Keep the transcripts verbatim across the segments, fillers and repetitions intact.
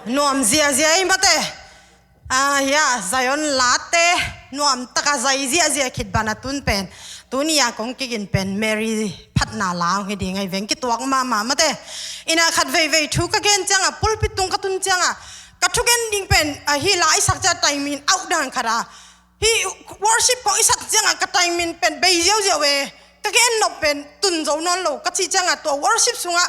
Nuam ziazia i mate. Ah, ya, Zion late nuam taka zai ziazia khit bana tun pen. Tuni a kong kigin pen Mary phatna la hong hi ding ahi veng, kituak mahmah mate. Ina khat veivei thu ka gen cianga, pulpit tung ka tun cianga, ka thugen ding pen, ah, hi la i sak cia taimin auh dan khata. Hi worship pawh i sak cianga ka taimin pen bei ziauziau e. Ka gen nop pen tun zo nawn lo ka cih cianga tua worship sunga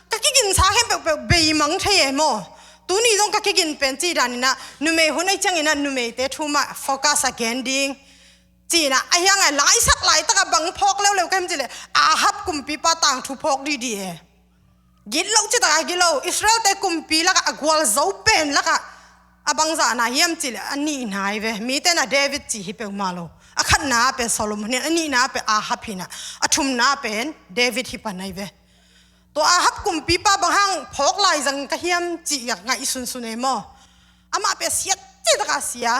ka kiginsa khempeuhpeuh bei mang thei e maw. Tuni zong ka kigin pen cih danina numei hun ahi ciangina numeite thu mah focus a gen ding. Cina a hianga laisak laitaka bang phawk leuleu ka hiam cileh Ahab kumpipa tangthu phawk didi e. Gitlo citaka gitlo, Israelte kumpi laka a gualzo pen laka a bangzahna hiam cileh a nihna hi ve. Mite na David ci hi peuhmah lo. A khatna pen Solomon hi, a nihna pen Ahab hina, a thumna pen David hi pan ahi ve. Tua Ahab kumpipa bang hang phawk laizang ka hiam cih a ngaih sunsun e maw. Amah pen siat citaka sia.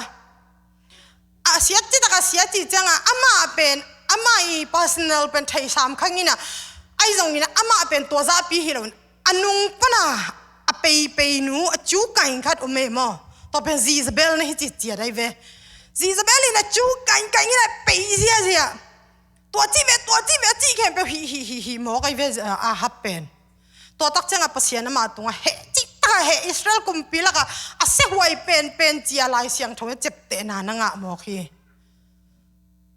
A siat citaka sia cih cianga amah pen, amah i personal pen theihsam khangina, ahi zongina amah pen tua zahpi hi loin a nung pana a peipeinu a cu kain khat om e maw. Tua pen Jezebel na hi cih ciat ahi ve. Jezebel in a cu kain kain ina pei ziazia. Tua cih ve, tua cih ve, a cih khempeuh hi hi hi hi mawk ahi ve, ah, Ahab pen. Tua tak cianga Pasian ama tunga heh cih taka heh, Israel kumpi laka a siahuai penpen cia Lai Siangtho na ciaptehna na ngah mawk hi.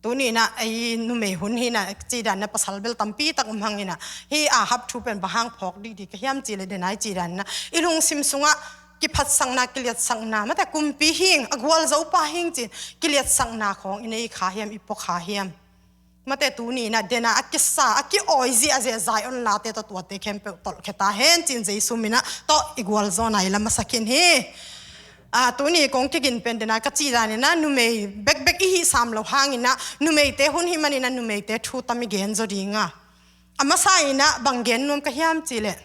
Tunina ei numei hun hina cih danna pasal bel tampi tak um hangina hi Ahab thu pen bang hang phawk didi ka hiam cileh denai cih danna i lungsim sunga kiphatsakna, kiliatsakna mate kumpi hing, a gualzopa hing cin kiliatsakna khawng i nei kha hiam, i pua kha hiam. Mate tunina dena a kisa, a kiawi ziazia Zion late tawh tuate khempeuh tolhkhia ta hen cin Jesu mina tawh i gualzawna i la masa khin hi. Ah, tuni kong kigin pen dena ka cih danina numei bekbek i hih sam lo hangina numeite hun hi manina numeite thu tam i gen zaw dinga. A masa ina bang gen nuam ka hiam cileh.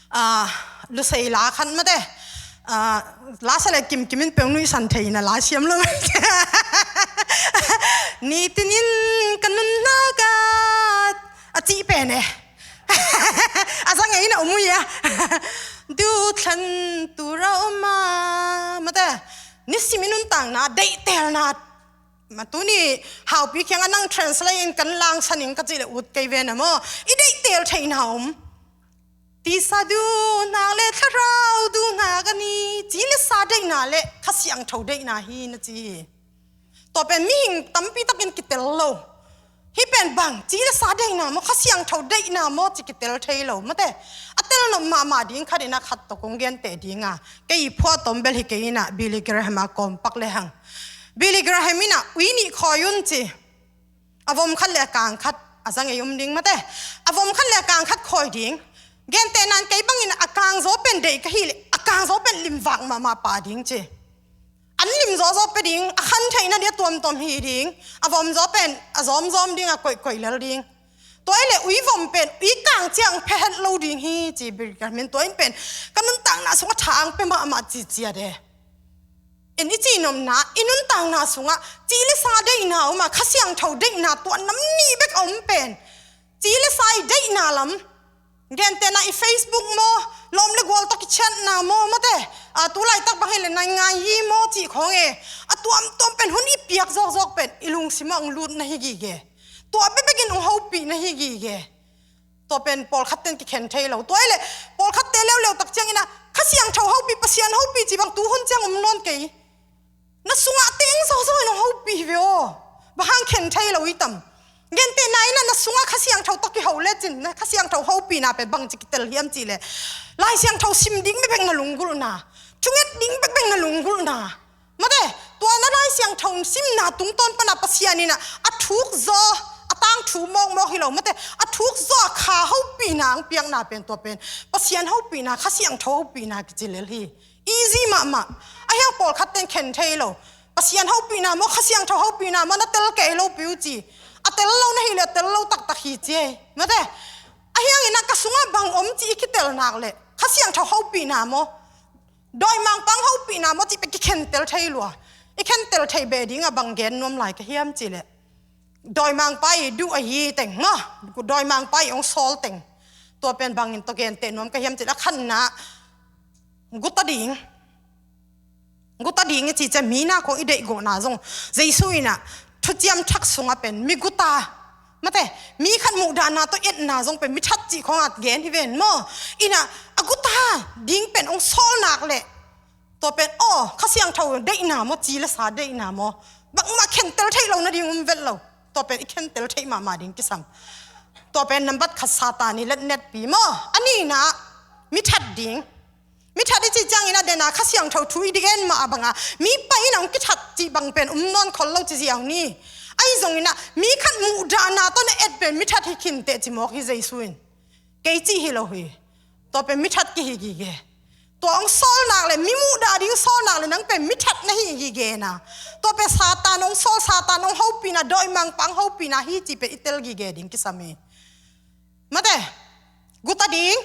Ah, Lusei la khat mate. Ah, la sa le kimkimin peuh nuihsan thei ina la siam lo. Nitinin ka nunna ka a cih pen e. A zang e ina um uh ia. Duthlan tura uma mate. Nisim i nuntakna, deihtelna. Ma tuni haupi khianga nang translate in kan langsaning ka cileh ut kei ve na maw. I deihtel theihna um. Tisa duhnak le thlarau duhnak a ni, ci le sa deihna le Kha Siangtho deihna hi na ci hi. Tua pen mihing tampi takin kitel lo. Hi pen bang, ci le sa deihna maw, Kha Siangtho deihna maw ci kitel thei lo mate. A tel nop mahmah ding khat ina khat tawh kong genteh dinga. Kei i phuah tom bel hi kei ina Billy Graham a kawmpak le hang. Billy Graham ina ui nih khawi un ci. A vom khat le a kang khat a zang ei um ding mate. A vom khat le a kang khat khawi ding. Gentehna in kei bangin a kang zaw pen deih ka hileh a kang zaw pen limvak mahmah pah ding ci. An lim zawzaw pia ding, a khan theihna ding a tuamtuam hi ding. A vom zaw pen a zawmzawm ding, a koihkoih lel ding. Tua ileh ui vom pen ui kang ciang phehet lo ding hi ci Billy Graham in tua in pen ka nuntakna sungah thang pia mahmah ciciat e. In i cihnopna, i nuntakna sungah ci le sa deihna um a, Kha Siangtho deihna tua nam nih bek a um pen. Ci le sa i deihna lam. Gentehna i Facebook maw, lawm le gual tawh kichatna maw, mate. A, tu laitak bang hileh nai ngai hi maw cih khawng e. A tuamtuam pen hun i piak zawkzawk pen i lungsimah hong lut na hi gige. Tua bekbekin hong hopih na hi gige. Tua pen pawlkhat ten kikhen thei lo. Tua ileh pawlkhatte leuleu tak ciangina Kha Siangtho hopih, Pasian hopih ci bang tu hun ciang um nawn kei. Na sungah teng zawzaw in hong hopih ve aw. Bang hang khen thei lo i tam. Gentehna ina na sungah Kha Siangtho tawh kiho lecin na Kha Siangtho hopihna pen bangci kitel hiam cihleh Lai Siangtho sim ding bekbek na lunggulhna, thunget ding bekbek na lunggulhna. Mate, tua na Lai Siangtho simna tungtawn pana Pasian ina a thukzaw, a tangthu mawkmawk hi lo mate, a thukzaw a kha hopihna ang piakna pen tua pen Pasian hopihna, Kha Siangtho hopihna kici lel hi. Easy mahmah. A hiang pawlkhat ten khen thei lo. Pasian hopihna maw, Kha Siangtho hopihna maw, na tel kei lo piu ci. A tel lo na hileh a tel lo taktak hi ci ei. Mate, a hiangin a ka sungah bang om ci i kitel nak leh Kha Siangtho hopihna maw, dawimangpa hopihna maw ci pek i khentel thei lua. I khentel thei beh dingah bang gen nuam lai ka hiam cihleh dawimangpa i duh ahi teng maw, dawimangpa i hong sawl teng. Tua pen bangin tawh genteh nuam ka hiam cihleh a khatna guta ding, guta ding i ci ciang mi na khong i deihgawhna zong Jesu in ah thuciam thak sungah pen mi guta, mate, mi khat muhdahna tawh etna zong pen mi that cih khong a gen hi ven maw? In ah a guta ding pen hong sawl nak leh tua pen, aw, Kha Siangtho deihna maw, ci le sa deihna maw, bangmah khentel theih lo nading um vet lo. Tua pen i khentel theih mahmah ding kisam. Tua pen nambat khat Satan i letnetpi maw? A nihna, mi that ding. Mi that i cih ciangin a dena Kha Siangtho thu i gen mah a banga mi pai in a hong kithat cih bang pen um nawn khol lo ci ziau ni. Ahi zongin ah mi khat muhdahna tawh na et pen mi that hi khinteh ci mawk hi Jesu in. Kei cih hi lo hi. Tua pen mi that kihi gige. Tua hong sawl nak le, mi muhdah ding sawl nak le, nang pen mi that na hi gige na. Tua pen Satan hong sawl, Satan hong hopihna, dawimangpa hong hopihna hi cih pen i tel gige ding kisam hi. Mate, guta ding.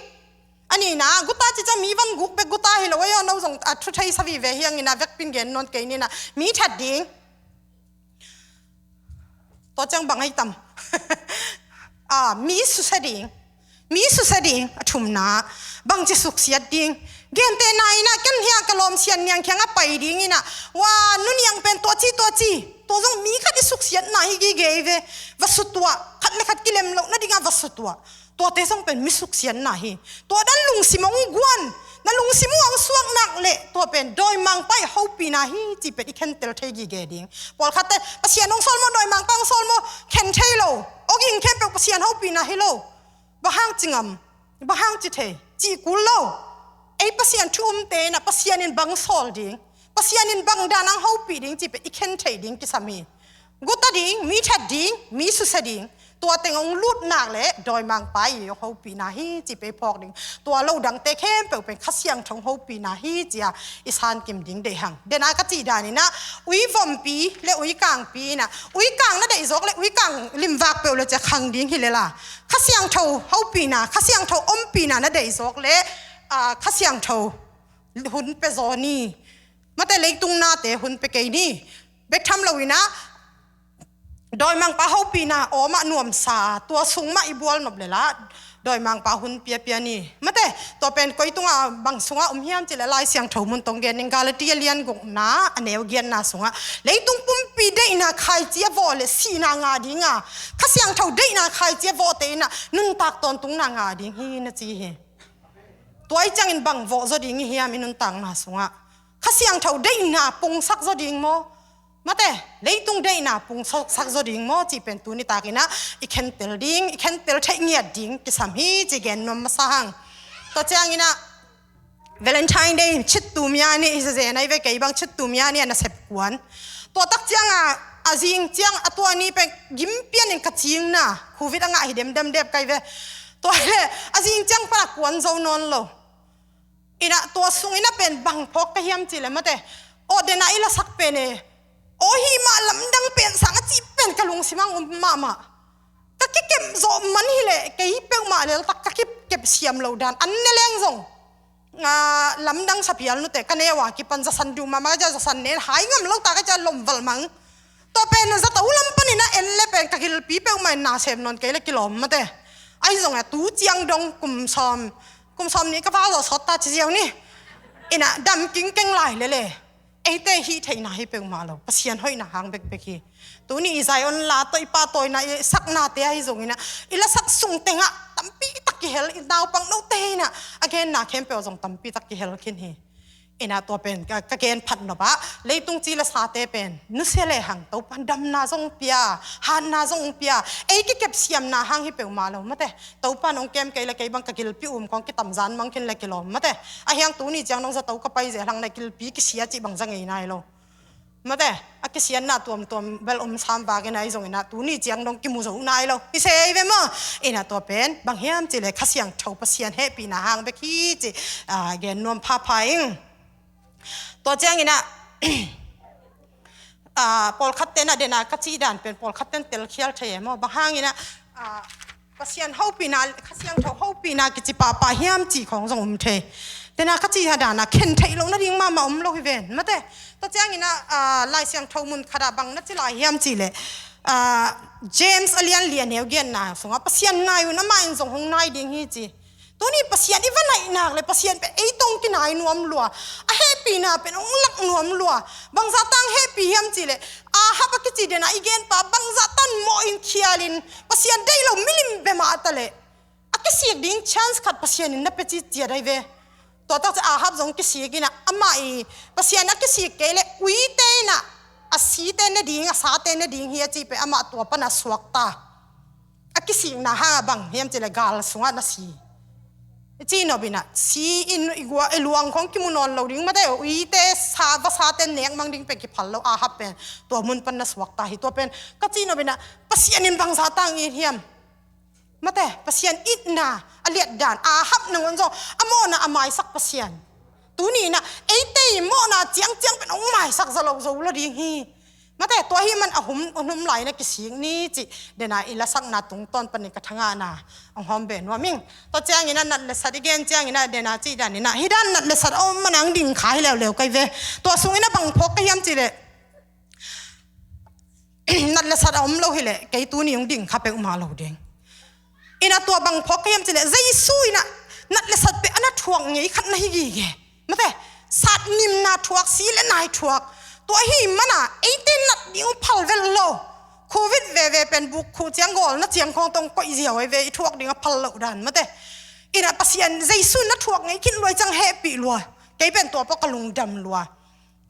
A nihna, guta cih ciang mi van guk bek guta hi lo, ayo, no zong a thu thei sa vive hi hangin a vekpi in gen nawn kei ni na, mi that ding. Tua ciang bang hi tam. Ah, mi susia ding. Mi susia ding, a thumna. Bangci suksiat ding. Gentehna in ah ken hiah ka lawm Sian Niang kiangah pai ding in ah, wa, Nu Niang pen tua ci, tua ci. Tua zong mi khat i suksiatna hi gige hi ve. Va sutuah, khat le khat kilem loh nadingah va sutuah. Tuate zong pen mi suksiatna hi. Tua dan lungsim hong guan, na lungsim uh hong suak nak leh tua pen dawimangpa i hopihna hi cih pen i khentel thei gige ding. Pawlkhatte Pasian hong sawl maw, dawimangpa hong sawl maw, khen thei lo. Awging khempeuh Pasian hopihna hi lo. Bang hang ci ngam, bang hang ci thei, cih kul lo. Ei Pasian thu umte in ah Pasian in bang sawl ding, Pasian in bang dan hong hopih ding cih pen i khen thei ding kisam hi. Guta ding, mi that ding, mi susia ding. Tua teng hong lut nak leh dawimangpa i hong hopihna hi cih pen i phawk ding. Tua lo dangte khempeuh pen Kha Siangtho hong hopihna hi ci-a i sankim ding deih hang. Dena ka cih dan in ah, ui vompi le ui kangpi in ah, ui kang na deih zawk le ui kang limvak peuh le ci-a khang ding hi lel a, Kha Siangtho hopihna, Kha Siangtho ompihna na deih zawk le, ah, Kha Siangtho hun pia zaw ni. Mate, leitung nate hun pia kei ni. Bek tham lo in ah, dawimangpa hopihna awmah nuamsa, tua sung mah i bual nop lel a, dawimangpa hun piapia ni. Mate, tua pen koi tungah bang sungah om hiam cih leh Lai Siangtho mun tawh gen ning, Galatia lian gukna a neu giatna sungah, leitung pumpi deihna khaici a vawh leh sihna ngah ding a, Kha Siangtho deihna khaici a vawhte in ah nuntak tawntungna ngah ding hi na ci hi. Tua i ciangin bang vawh zaw ding i hiam i nuntakna sungah? Kha Siangtho deihna pungsak zaw ding maw? Mate, leitung deihna pungsak zaw ding maw cih pen tuni takin ah i khentel ding, i khentel theih ngiat ding kisam hi ci gen nuam masa hang. Tua ciangin ah Valentine Day, chittu mia ni, i zazen ai ve, kei bang chittu mia ni a nasep kuan. Tua tak ciangah a zing ciang a tua ni pen gim pianin ka cingna, Covid a ngah hi demdem dep kai ve. Tua le a zing ciang pan a kuan zo nawn lo. In ah tua sung in ah pen bang phawk ka hiam cih leh mate, aw, dena i lasak pen e, aw, hih mah lamdang pen sang a cih pen ka lungsim ah um mahmah. Ka kikep zawh man hi leh kei peuhmah leltak ka kikep siam lo dan an ne leng zong, ah, lamdang sa phial nute ka neu a kipan zasan duh mahmah ka cia, zasan nen hai ngam lo ta ka cia, lomval mang. Tua pen zato lam panin ah en le pen ka gilpi peuhmah in na sem nawn kei le kilawm mate. Ahi zongin ah tu ciang dong kum sawm, kum sawm nih ka va zawh sawt ta ci ziau ni. In ah dam kingkeng lai lele. Eite hih theihna hi peuhmah lo, Pasian hoihna hang bekbek hi. Tuni i Zion la tawh i pahtawina, i saknate ahi zongin ah, i lasak sung tengah tampi tak kihel, i naupang note in ah a genna khempeuh zong tampi tak kihel khin hi. In ah tua pen ka, ka gen phat nop ah, leitung ci le sate pen nusia lehang Topan damna zong pia, hatna zong pia, ei kikep siamna hang hi peuhmah lo mate. Topan hong kem kei le kei bang ka gilpi um khawng kitamzan mang khin le kilawm mate. Ahi hang tuni ciang dong zato ka pai zel hang le gilpi kisia cih bang za ngei nai lo mate. A kisiatna tuamtuam bel om sam vak in ah, ahi zongin ah tuni ciang dong kimu zo nai lo hi se ei ve maw? In ah tua pen bang hiam cih leh Kha Siangtho Pasian hehpihna hang bek hi cih, ah, gen nuam phapha ing. Tua ciangin ah, ah, pawlkhatte in ah, dena ka cih dan pen pawlkhatte in telkhial thei e maw? Bang hangin ah, ah, Pasian hopihna, Kha Siangtho hopihna kici pahpah hiam cih khawng zong um thei. Dena ka cih dan ah khen theih loh nading mahmah om lo hi ven mate. Tua ciangin ah, ah, Lai Siangtho mun khat ah bang na ci lai hiam cih leh, ah, James a lian li a neu giatna sungah, Pasian nai un, amah in zong hong nai ding hi ci. Tuni Pasian i va naih nak le Pasian pen ei tawh kinai nuam lua. A hehpihna pen hong lak nuam lua. Bangzah tang hehpih hiam cih leh Ahab a kici dena i genpa bangzah tan mawh in khialin Pasian deih lo milim bia mah a ta leh a kisik ding chance khat Pasian in na pia ciciat ahi ve. Tua tak ciang Ahab zong kisik in ah amah i Pasian a kisik kei leh uite in ah a site ne ding, a sate ne ding hi a cih pen amah tua pan a suakta. A kisikna hang a bang hiam cih leh gal sungah na si. I cihnop in ah si in i gua, i luang khong kimu nawn lo ding mate, uite sa, vasate nek mang ding pen kiphal lo, Ahab pen tua mun pan na suakta hi. Tua pen ka cihnop in ah Pasian in bangzah tang it hiam? Mate, Pasian itna a liatdan, Ahab nangawn zong a mawhna a maisak Pasian. Tuni in ah eite i mawhna ciangciang pen hong maisak za lo zo lo ding hi. Mate, tua hi man a hum, a hum lai na kisik ni cih dena i lasakna tungtawn panin ka thangahna hong hawm beh nuam ing. Tua ciangin ah nat le sat i gen ciangin ah dena cih dan in ah hih dan nat le sat a om man ang ding kha hi leuleu kai ve. Tua sungin ah bang phawk ka hiam cih leh nat le sat a om lo hi leh kei tuni hong ding kha peuhmah lo ding. In ah tua bang phawk ka hiam cih leh Jesu in ah nat le sat pen a na thuak ngei khat na hi gige. Mate, sat nimna thuak, si le nai thuak. Tua hi man a eite nat ding uh phal vel lo. Covid veve pen buk khuh ciang gawl na ciang khong tawh koih ziau ahi ve, i thuak ding a phal loh dan mate. In ah Pasian Jesu na thuak ngei khin luai ciang hehpih lua. Kei pen tua pawh ka lungdam lua.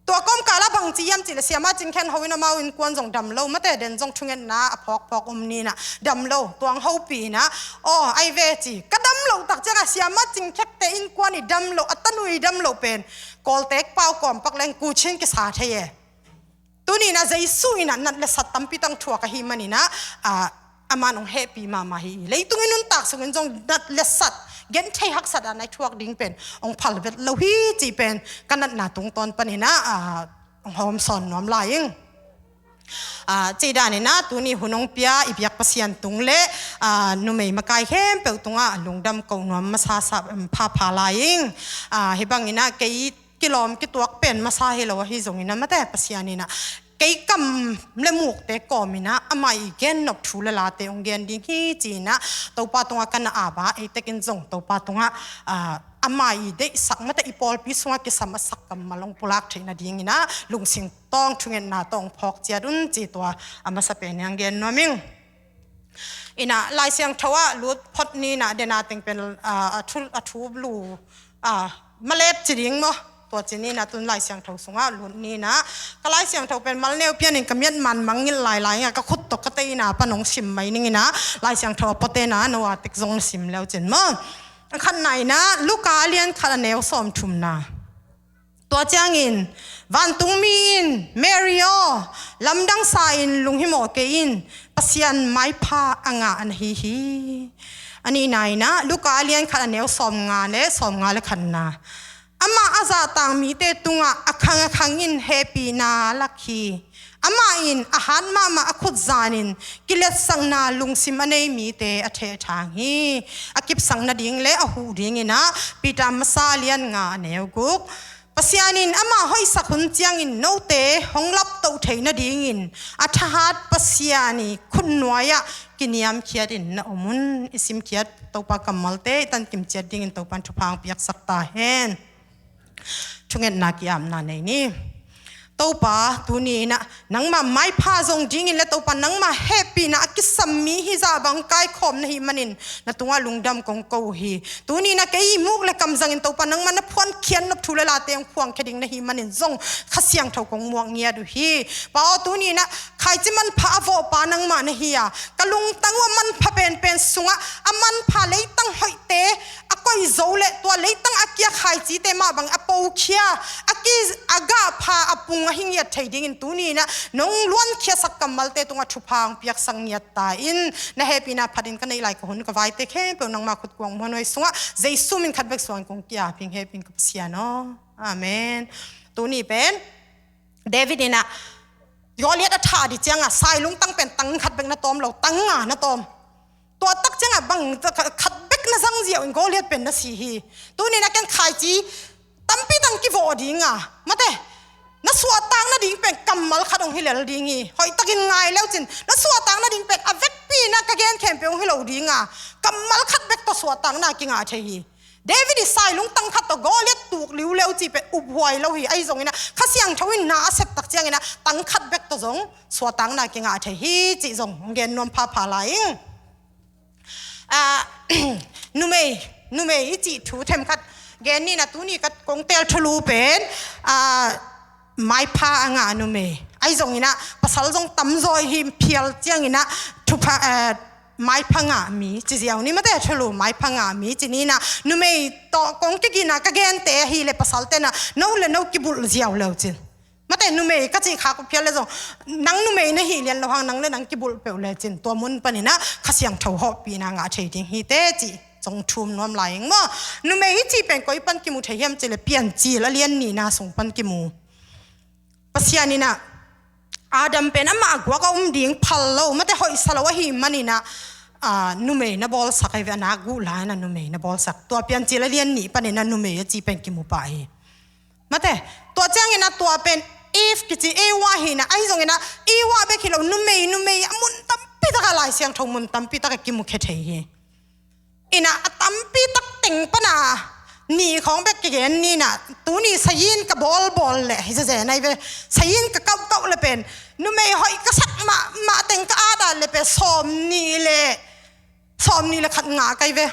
Tua kawmkal ah bang ci hiam cih leh Siamah Cing Khen Ho in amau innkuan zong dam lo mate, den zong thungetna a phawkphawk om ni in ah dam lo, tua hong hopih in ah, aw, ai ve ci. Ka dam loh tak ciangah Siamah Cing Khen te innkuan i dam loh, a tanu i dam loh pen Kawltek pau kawm pak leng kuchin kisa thei e. Tuni in ah Jesu in ah nat le sat tampi tang thuak ahih manin ah, a, aman hong hehpih mahmah hi. Leitung i nuntak sungin zong nat le sat genthei haksat a na i thuak ding pen hong phal vet lo hi cih pen ka natna tungtawn panin ah, a, hong hawm sawn nuam lai ing. A, cih dan in ah tuni hun hong pia i biak Pasian tung le, a, numei makai khempeuh tungah lungdam ko nuam masa sa, em, phapha lai ing. A, hih bangin ah kei kilawm kituak pen masa hi lo ahi zongin ah mate, Pasian in ah kei kam le mukte kawmin ah amah i gennop thu le late hong gen ding hi ci-in ah Topa tungah ka na ap a, ei tekin zong Topa tungah, a, amah i deihsak mate, i pawlpi sungah kisam a sak kammal hong pulak theih nadingin ah lungsim tawng thungetna tawh hong phawk ciat un ci, tua a masa pen hong gen nuam ing. In ah Lai Siangtho ah lut phot ni in ah dena teng pen, a, a thu, a thu lu, a, malet ci ding maw? Tua ci ni in ah tun Lai Siangtho sungah lut ni in ah, ka Lai Siangtho pen mal neu pianin ka miat man mangngilh lailai in ah ka khut tawh ka teh in ah pan hong sim mai ning in ah, Lai Siangtho a pawte in ah no a tek zong na sim leu cin maw? A khatna in ah Luka a lian khat a neu sawmthumna. Tua ciangin vantungmi in, Mary aw, lamdang sa in, lunghimawh kei in, Pasian maipha a ngah na hi hi. A nihna in ah Luka a lian khat a neu sawmnga le sawmnga le khatna. Amah a zahtak mite tungah a khang a khang in hehpihna lak hi. Amah in a hat mahmah a khut zanin kiletsakna lungsim a nei mite a thehthang hi. A kipsak nading le a huh dingin ah Peter masa a lian nga a neu guk. Pasian in amah hoihsak hun ciangin note hong laptoh theih nadingin a thahat Pasian i khut nuai-ah kiniamkhiat in na om un. I simkhiat Topa kammalte i tankim ciat dingin Topa in thupha hong piaksak ta hen. Thungetna ki-apna nei ni. Topa, tuni in ah nangmah maipha zong dingin le Topa nangmah hehpihna a kisam mi hizah bang kaikhawm na hih manin na tungah lungdam kong ko uh hi. Tuni in ah kei i muk le kam zangin Topa nangmah na phuankhiat nop thu le late hong phuangkhia ding na hih manin zong Kha Siangtho kong muak ngiat uh hi. Pa aw, tuni in ah khaici manpha a vawhpa nangmah na hi a, ka lungtang uh a manpha penpen sungah a manpha leitang hoihte a koih zo le tua leitang a kia khaicite mah bang a pokhia, a ki, a gahpha a pung a hi ngiat thei dingin tuni in ah nong luankhiasak kammalte tungah thupha hong piaksak ngiat ta in. Na hehpihna phatin ka neih lai ka hun ka vaite khempeuh nangmah khut kuang muanhuai sungah Jesu min khat bek suangin kong ki-ap hi ing, hehpih ing ka Pasian aw. Amen. Tuni pen David in ah Goliath a thah ding ciangah sai lungtang pen tang khat bek na tawm lo, tang nga na tawm. Tua tak ciangah bang khat bek na zang ziau in Goliath pen na si hi. Tuni in ah ken khaici tampi tang kivawh ding a, mate, na suahtak nading pen kammal khat hong hi lel ding hi. Hoihtakin ngai leucin na suahtak nading pen a vekpi in ah ka gen khempeuh hong hi lo ding a, kammal khat bek tawh suahtakna kingah thei hi. David i sai lungtang khat tawh Goliath tuk liuleu cih pen uphuai lo hi. Ahi zongin ah Kha Siangtho in na a sep tak ciangin ah tang khat bek tawh zong suahtakna kingah thei hi cih zong gen nuam phapha lai ing. Ah, numei, numei i cih thu themkhat gen ni na, tuni ka kong teel thulu pen, ah, maipha a ngah numei. Ahi zongin ah pasal zong tamzaw i hi phial ciangin ah thupha, ah, maipha ngah mi ci ziau ni, mate, thulu maipha ngah mi ci ni na, numei tawh kong kigina ka gente ahi le pasal tena no le no kibulh ziau leu cin. Mate, numei ka cih khak phial le zong, nang numei na hi lian lo hang, nang le nang kibulh peuh le cin, tua mun panin ah Kha Siangtho hawhpihna ngah thei ding hi te cih zong thum nuam lai ing maw. Numei i cih pen koi pan kimu thei hiam cih le Piancil a lian nihna sung pan kimu. Pasian in ah Adam pen amah guak a um ding phal lo, mate, hoihsa lo ahi manin ah, ah, numei na bawlsak ahi ve, a nak guh lai-in ah numei na bawlsak. Tua Piancil a lian nih panin ah numei a cih pen kimu pah hi. Mate, tua ciangin ah tua pen Eve kici Eva hi na, ahi zongin ah Eva bek hi lo, numei, numei a mun tampi takah, Lai Siangtho mun tampi takah kimu khia thei hi. In ah a tampi tak teng pan a nih khawng bek kigen ni na, tuni sayin ka bawlbawl le hi zezen ahi ve, sayin ka kauhkauh le pen, numei hoih ka sak mahmah teng ka at a le pen sawm nih le sawm nih le khat ngah ka hi ve.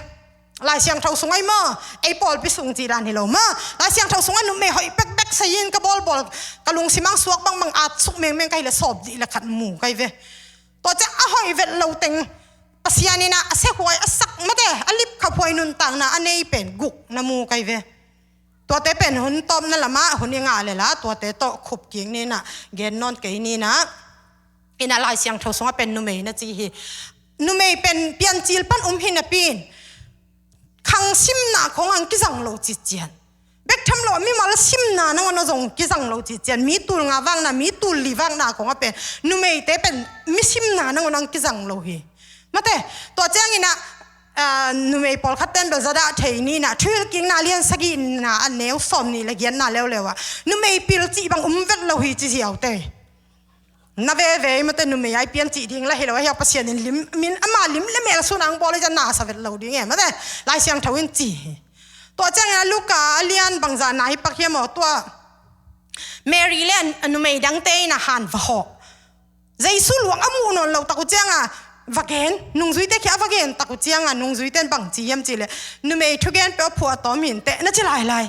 Lai Siangtho sung ahi maw, ei pawlpi sung cih dan hi lo maw. Lai Siangtho sungah numei hoih bekbek sayin ka bawlbawl, ka lungsim ah suak bangbang at suk mengmeng ka hi le sawm nih le khat mu ka hi ve. Tua ciang a hoih vet lo teng Pasian in ah a sehuai a sak, mate, a lipkhaphuai nuntakna a nei pen guk na mu ka hi ve. Tuate pen hun tawpna lamah hun i ngah le la, tuate tawh khup kik ni na, gen nawn kei ni na. In ah Lai Siangtho sungah pen numei na ci hi. Numei pen Piancil pan um hi napi in, khang simna khawng ah kizang lo cician, bek tham lo mimal simna nangawn ah zong kizang lo cician, mi tul nga vakna, mi tul li vakna khawng ah pen numeite pen mi simna nangawn ah kizang lo hi. Mate, tua ciangin ah, ah, numei pawlkhat ten bel zadah thei ni na, Thuhilhkikna lian sagihna a neu sawm nih le giatna leuleu ah numei pil cih bang um vet lo hi ci ziau te. Na veve, mate, numei ai pian cih ding la hi lo, ahi a Pasian in lim, min ama lim le mel sun ang bawl i zan na sa vet lo ding e, mate, Lai Siangtho in ci hi. Tua ciangin ah Luka a lian bangzah na hi pak hiam aw, tua Mary le a numei dangte in a han va hawh. Jesu luang a muh nawn lo tak uh ciangah va gen, nungzuite khia a va gen tak uh ciangah nungzuite in bang ci hiam cih leh, numei thugen peuh a phuah tawm hi inteh na ci lailai.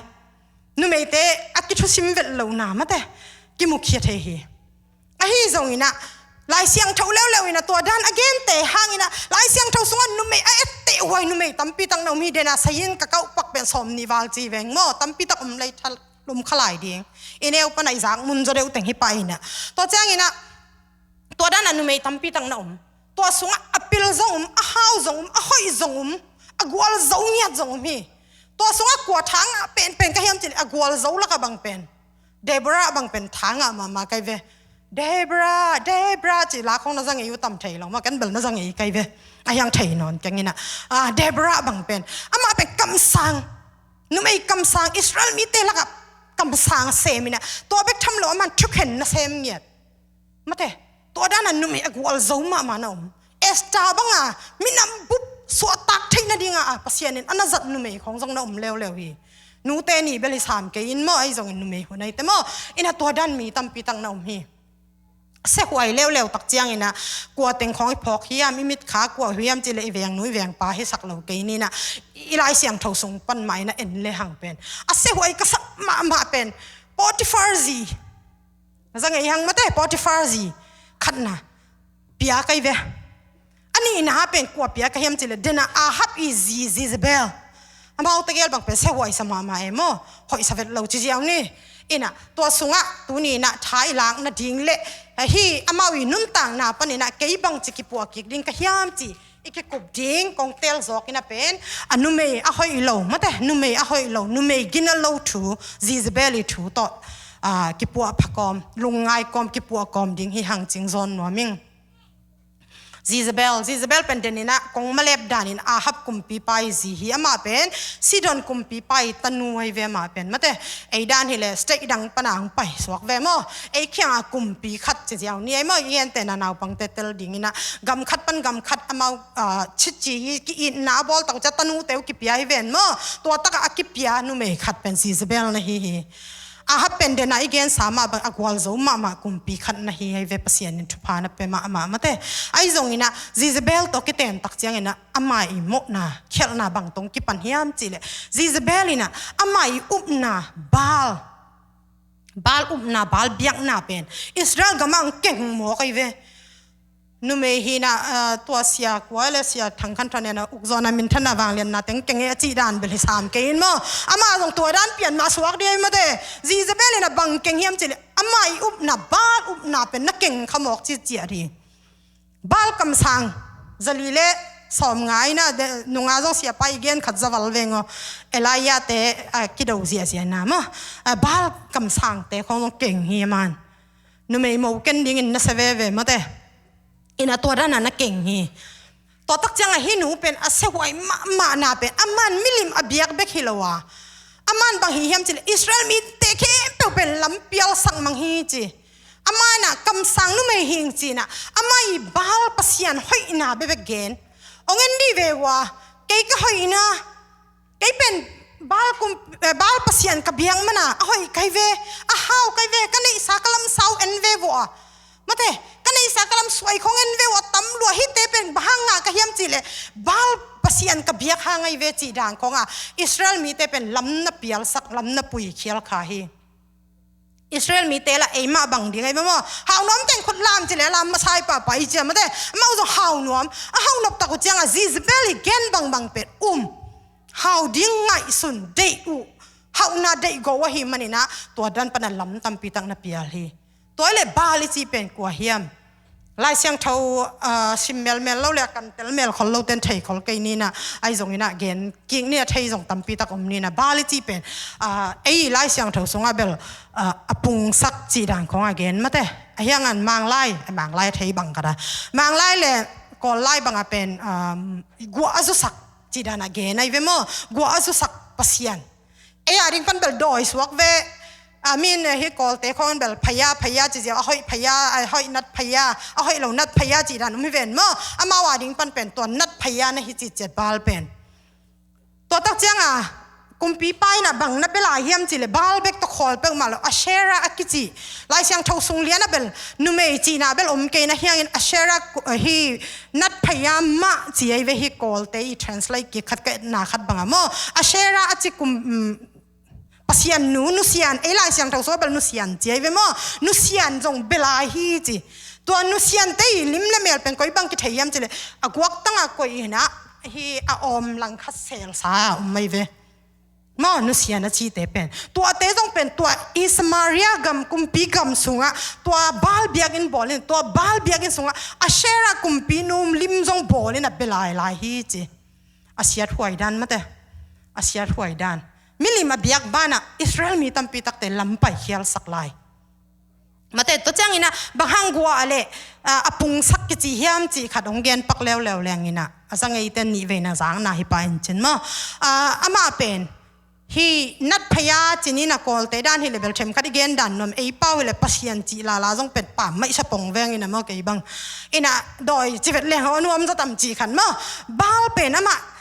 Numeite a kithusim vet lohna, mate, kimukhia thei hi. Ahi zongin ah Lai Siangtho leuleu in ah tua dan a gente hangin ah Lai Siangtho sungah numei a etteh huai numei tampi tak na um hi den ah, sayin ka kauh pak pen sawm nih val ci veng maw, tampi tak um lei thal um kha lai ding. I neu pan ah i zak mun zaw deuh teng hi pah in ah. Tua ciangin ah tua dan ah numei tampi tak na um. Tua sungah a pil zong um, a hau zong um, a hoih zong um, a gualzo ngiat zong um hi. Tua sungah kua tha ngah penpen ka hiam cih leh a gualzo lakah bang pen Deborah bang pen tha ngah mahmah ka hi ve. Deborah, Deborah cih la khawng na za ngei uh tam thei lo maw, ken bel na za ngei ka hi ve. A hiang thei nawn keng in ah, ah, Deborah bang pen, amah pen kamsang, numei kamsang, Israel mite lakah kamsang sem in ah, tua bek tham lo, aman thukhen na sem ngiat. Mate, tua dan ah numei a gualzo mahmah na um. Esther bang a minam bup suahtak theih nading a Pasian in a na zat numei khawng zong na um leuleu hi. Nute nih bel hi sam kei in maw, ahi zongin numei hun ahi te maw, in ah tua dan mi tampi tak na um hi. Sehuai leuleu tak ciangin ah kua teng khawng i phawk hiam, i mitkha kua uh hiam cih leh i vengnu i vengpa hi sak lo kei ni in ah, i Lai Siangtho sung pan mah in ah en le hang pen a sehuai ka sak mahmah pen Potiphar zi. Na za ngei hang, mate, Potiphar zi khatna pia ka hi ve. A nihna pen kua pia ka hiam cih leh, den ah Ahab i zi Jezebel. Amau tegel bang pen sehuai sa mahmah e maw, hoihsa vet lo ci ziau ni. In ah tua sungah tuni in ah tha i lak nading le, eh, hih amau i nuntakna panin ah kei bangci kipuah kik ding ka hiam cih i kikup ding kong teel zawk in ah pen, a numei a hoih lo, mate, numei a hoih lo, numei gina lo thu, Jezebel i thu tawh, ah, kipuah pha kawm, lungngai kawm, kipuah kawm ding hi hang cing zawn nuam ing. Jezebel, Jezebel pen deninah kong malep danin Ahab kumpipa i zi hi. Amah pen Sidon kumpipa i tanu ahi ve. Amah pen mate, ei dan hileh state dang pana ang paisuak ve maw. Ei khiangah kumpi khat ci ziau ni ei maw, i entehna naupangte tel dinginah gam khat pan gam khat amau, ah, chichi hi, ki-itna a bawl tak uh ciah tanute uh kipia hi ven maw. Tua takah a kipia numei khat pen Jezebel na hi hi. Ahab pen denah i gensa mah bang a gualzo mahmah kumpi khat na hi ahi ve, Pasian in thupha na pia mahmah mate. Ahi zonginah Jezebel tawh kiten tak cianginah ama i mawhna khialhna bang tawh kipan hiam cihleh, Jezebel inah ama i upna Baal, Baal upna, Baal biakna pen Israel gamah ang keng mawk ahi ve. Numei hinah, ah, tua sia kua le sia Thang Khan Than ena ukzawna minthanna vanglianna teng keng e a cih dan bel hi sam kei in maw. Amah zong tua dan pian mah suak dih ahi mate. Jezebel inah bang keng hiam cihleh, ama i upna Baal upna pen na keng kha mawk ci ciat hi. Baal kamsang zali le sawmnga inah nunga zong siapa i gen khat zaval veng aw. Elijah te, ah, kido ziahziah na maw. Ah, Baal kamsangte khong zong keng hi a man. Numei mo ken dingin na sia veve mate. Inah tua dana na keng hi. Tua tak ciangah hih nu pen a siahuai mahmahna pen a man milim a biak bek hi lo a, a man bang hi hiam cihleh Israel mite khempeuh pen lam pialsak mang hi ci. Amah inah kamsang numei hing cinah ama i Baal pasian hoihna bekbek gen. Ong en dih ve uh a, kei ka hoihna, kei pen Baal kum, eh, Baal pasian ka biak mana a hoih kai ve, a hau kai ve, ka neihsa ka lam sau en ve vua. Mate, ka neihsa ka lam suai khong en ve vua, tam lua hite pen bang hang ngah ka hiam cihleh Baal pasian ka biak hang ahi ve cih dan khonga Israel mite pen lam na pialsak, lam na pui khial kha hi. Israel mite lah eimah bang ding ahi ve maw. Hau nuam teng khut lam cihleh lam masai pahpah i cia mate. Amau zong hau nuam. A hau nop tak uh ciangah Jezebel i gen bangbang pen um. Hau ding ngaihsun deih uh. Hauhna deih go uh ahi maninah tua dan pana lam tampi tak na pial hi. Tua ileh Baal i ci pen kua hiam? Lai Siangtho, ah, sim melmel lo le a kan tel mel khol lo ten thei khol kei ninah, ahi zonginah gen kik ni a thei zong tampi tak om ninah. Baal i ci pen, ah, ei Lai Siangtho sungah bel, ah, a pungsak cih dan khongah gen mate. A hiangan Manglai, a Manglai a thei bang kata. Manglai le Kawl lai bangah pen, um, guah a zusak cih danah gen ahi ve maw. Guah a zusak pasian. Ei a ding pan bel dawi suak ve. I mean, eh, hi Kawlte khong bel phaya, phaya ci zia, a hoih phaya, a hoih nat phaya, a hoih lo nat phaya cih dan um hi ven maw. Amau a ding pan pen tua nat phaya na hi cih ciat Baal pen. Tua tak ciangah kumpipa inah bang na bia lai hiam cihleh Baal bek tawh khawl peuhmah lo, Asherah a kici. Lai Siangtho sung lianah bel numei cihna bel om kei na hiangin Asherah ku-, eh, hi nat phaya mah ci ahi ve hi Kawlte i translate kik khat ka etna khat bangah maw. Asherah a ci kum, mm, pasian nu, nusian, ei Lai Siangtho sua bel nusian ci ahi ve maw. Nusian zong bia lai hi ci. Tua nusiante i lim le mel pen koi bang kithei hiam cihleh a guaktangah koih hinah hi a awm langkhat selsa a om mai ve. Maw, nusian a cite pen. Tuate zong pen tua i Samaria gam kumpi gam sungah tua Baal biakinn bawlin, tua Baal biakinn sungah Asherah kumpi nu lim zong bawlin a bia lai lai hi ci. A siathuai dan mate. A siathuai dan. Milim a biak banah Israel mi tampi takte lam pai khialsak lai. Mate, tua cianginah bang hang guah a le, ah, a pungsak kici hiam cih khat hong gen pak leuleu lenginah a za ngeite nih veina zangna hi pa in cin maw. Ah, amah pen hi nat phaya cinin a Kawlte dan hi le bel them khat i gen dan nuam, ei pau hi le pasian cih lala zong pen pam maih sa pong vengin a maw kei bang. Inah dawi ci vet leng a nuam zaw tam cih khat maw. Baal pen amah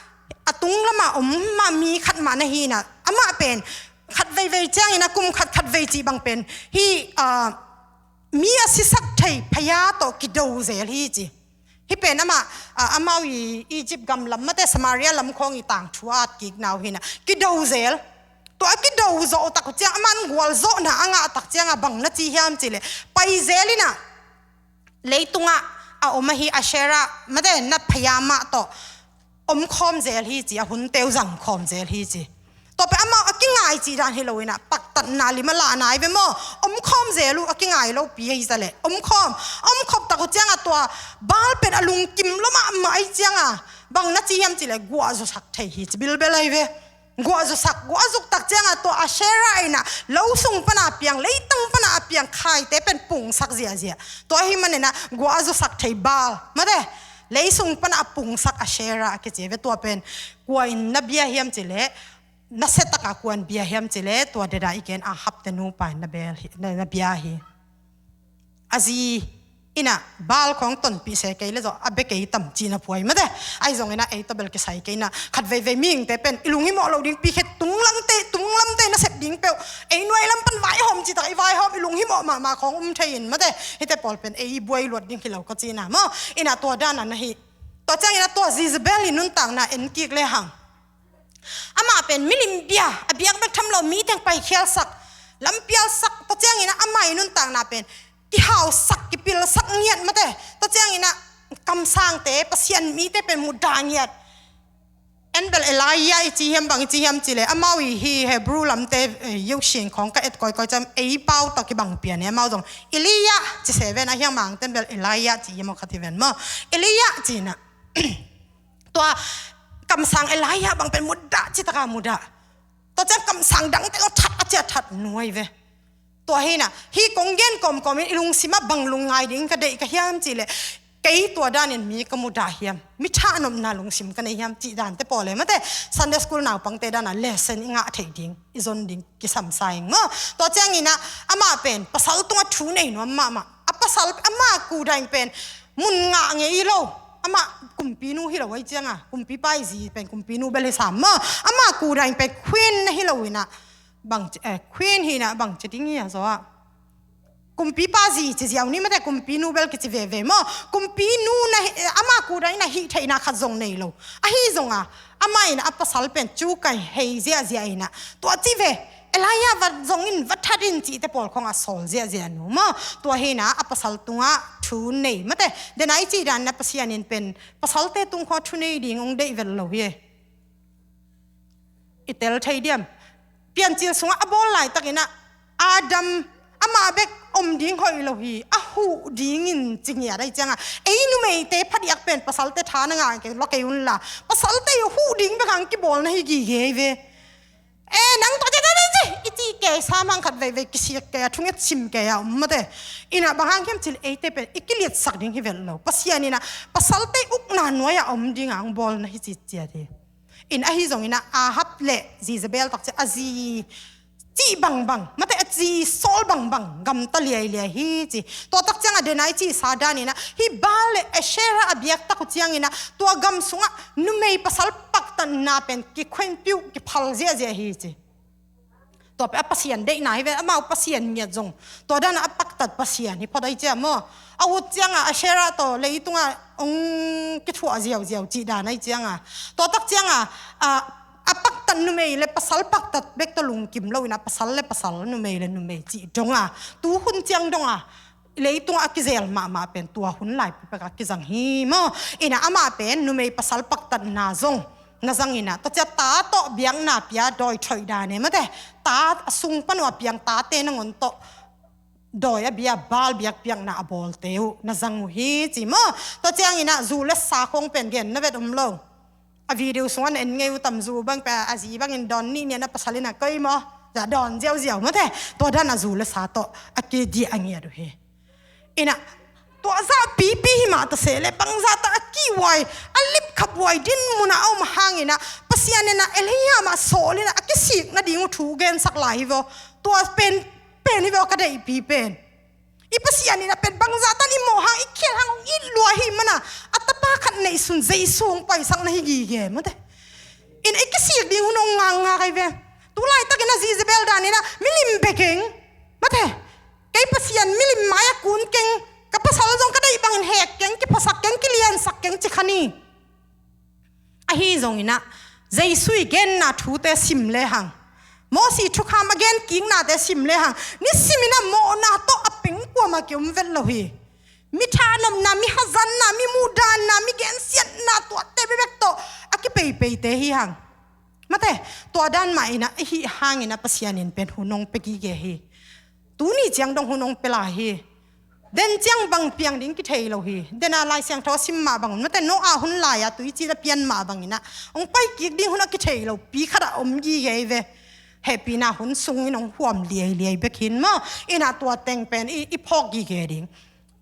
a tung lamah om mah mi khat mah na hi inah amah pen khat veivei ciangin a kum khat khat vei cih bang pen hi, ah, mi a sisak thei phaya tawh kido zel hi ci. Hih pen amah, ah, amau i Egypt gam lam mate Samaria lam khawng i tangthu a at kikna uh hinah kido zel. Tua a kido zawh tak uh ciang aman gualzawhna a ngah tak ciangah bang na ci hiam cihleh pai zel inah leitungah a om ahi Asherah mate nat phaya mah tawh om khawm zel hi ci, a hunte uh zang khawm zel hi ci. Tua pen amau a kingai cih dan hi lo inah paktatna lim a lahna ahi ve maw. Om khawm zel uh a kingai lopi ahi zaleh om khawm. Om khop tak uh ciangah tua Baal pen a lungkim lo mahmah ahi ciangah bang na ci hiam cihleh guah zusak thei hi ci bilbel ahi ve. Guah zusak, guah zuk tak ciangah tua Asherah inah lo sung pana piang, leitang pana a piang khaite pen pungsak ziahziah. Tua ahi maninah guah a zusak thei Baal mate. Leisung pana a pungsak Asherah a kici ve, tua pen kua in na bia hiam cileh, na setaka kua in bia hiam cileh, tua deda i gen Ahab te nupa in na bel hi, na, na bia hi. A zi ina Baal khawng tonpih se kei le zawh a bia kei tam cihna phuai mate. Ahi zongina ei tawh bel kisai kei ina khat veivei mihingte pen i lunghimawh lo ding pi khe tunglamte, tunglamte na sep ding peuh ei nuai lam pan vaihawm cih tak i vaihawm i lunghimawh mahmah khawng um thei in mate. Hite pawl pen ei buai luat ding hi lo ka cihna maw. Ina tua dana na hi. Tua ciangina tua Jezebel i nuntakna en kik le hang. Amah pen milim bia, a biak bek tham lo mi teng paikhialsak, lampialsak, tua ciangina amah i nuntakna pen kihausak, kipilsak ngiat mate. Tua ciangina kamsangte, Pasian mite pen mudah ngiat. En bel Elijah i ci hiam bang i ci hiam cileh, amau i hi Hebrew lamte, eh, Yoshin khawng ka et kawikawi ciam, ei pau tawh kibang pian e, amau zong Elijah ci se ven, a hiang mangten bel Elijah ci hiam aw khat hi ven maw. Elijah cina. Tua kamsang Elijah bang pen mudah, citaka mudah. Tua ciang kamsang dangte zong that a cia that nuai ve. Tua hina, hi kong gen kawmkawmin i lungsimah bang lungngai ding ka deih ka hiam cihleh, kei tua danin mi ka mudah hiam, mi thahnopna lungsim ka nei hiam cih dante pawle mate, Sunday school naupangte dana lesson i ngah theih ding, i zon ding kisamsa ing maw. Tua ciangina amah pen pasal tungah thu nei nuam mahmah. A pasal, ama kudaing pen mun ngah ngei hi lo. Ama kumpinu hi lo ahi cianga, kumpipa i zi pen kumpinu bel hi sam maw. Ama kudaing pen queen na hi lo ina, bang ci, eh, queen hi ina bang ci ding hi a zaw ah. Kumpipa zi ci ziau ni mate, kumpinu bel kici veve maw. Kumpinu na hi, eh, ama kudaing na hih theihna khat zong nei lo. Ahi zonga, amah in a pasal pen cu kai hei ziahziah ina. Tua ci ve, Elijah va zongin va that in cihte pawl khawng a sawl ziahziah nu maw. Tua hina a pasal tungah thu nei mate. Dena i cih dan na Pasian in pen pasalte tung khawng thu nei ding ong deih vel lo hi. I tel thei diam. Piancil sungah a bawl laitakinah Adam amah bek om ding hoih lo hi, a huh dingin ci ngiat ahi cianga. Ei numeite phadiak pen pasalte tha na ngah kei lua kei unla, pasalte i huh ding bek ang kibawl na hi gige ve. E, nang tawh te te te te i ci kei sa mang khat veivei kisik kei a, thunget sim kei a om mate. Ina bang hang hiam cil eite pen i kiliatsak ding hi vel lo. Pasian ina pasalte ukna nuai a om ding ang bawl na hi ciciat hi. In ahi zongina Ahab le Jezebel takcia a zi cih bangbang mate, a zi sawl bangbang gamta liailiai hi ci. Tua takcianga denai cihsa danina hi Baal le Asherah a biak tak uh ciangina tua gam sungah numei pasal paktatna pen kikhuenpiuh kiphal ziahziah hi ci. Tua pen a pasian deihna hi ve, amau pasian ngiat zong tua dana a paktat pasian hi phot ahi cia maw. A ut cianga Asherah tawh leitungah ong kithuah ziauziau cih dan ahi cianga. Tua tak cianga a, a paktat numei le pasal paktat bek tawh lungkim lo ina pasal le pasal, numei le numei cih donga tu hun ciang donga leitungah a kizel mahmah pen tua hun laipi peka kizang hi maw. Ina amah pen numei pasal paktatna zong na zangina tua cia ta tawh biakna pia dawi thoih dane mate, ta a sung pan uh a piang tate nangon tawh dawi a bia Baal biakpiakna a bawlte uh na zang uh hi ci maw. Tua ciangina zu le sa khong pen gen na vet um lo. A video sungah na en ngei uh tam, zu bang pen a zi bangin dawn nih nia na pasalina koi maw, za dawn ziauziau mate. Tua dan a zu le sa tawh a kidiah a ngiat uh hi. Ina tua zah pipi hi mah ta seh le bangzah ta a kihhuai, a lipkhaphuai din muna a om hangina Pasian ina Elijah mah sawlina a kisik nading uh thu gensak lai hi vaw. Tua pen pen hi vaw ka deihpi pen. I Pasian ina pen bangzah tan i mawh hang i khial hang ong it lua hi mana a tapa khat neihsun Jesu ong paisak na hi gige mate. Ina i kisik ding hun ong ngangak ai ve. Tulaitakin a Jezebel danina milim bekeng mate. Kei Pasian milim mai a kun keng, ka pasal zong ka deih bangin hek keng, kiphasak keng, kiliansak keng ci kha ni. Ahi zongina Jesu i genna thute sim lehang, Mosi thukham a gen kiknate sim lehang, nisimina mawhna tawh a peng kuamah kiom vet lo hi. Mi thahnopna, mi hazanna, mi muhdanna, mi gensiatna tuate bebek tawh a kipeipeite hi hang. Mate, tua dan mah ina i hih hangina Pasian in pen hun ong pia gige hi. Tuni ciang dong hun ong pia lai hi. Den ciang bang piang ding kithei lo hi. Dena Lai Siangtho a sim mah bangun mate, Noah hun lai-a tuici na pian mah bangina ong pai kik ding hun a kithei lo pi khatah om gige hi ve. Hehpihna hun sungin ong huam liailiai bek hin maw. Ina tua teng pen i, i phawk gige ding.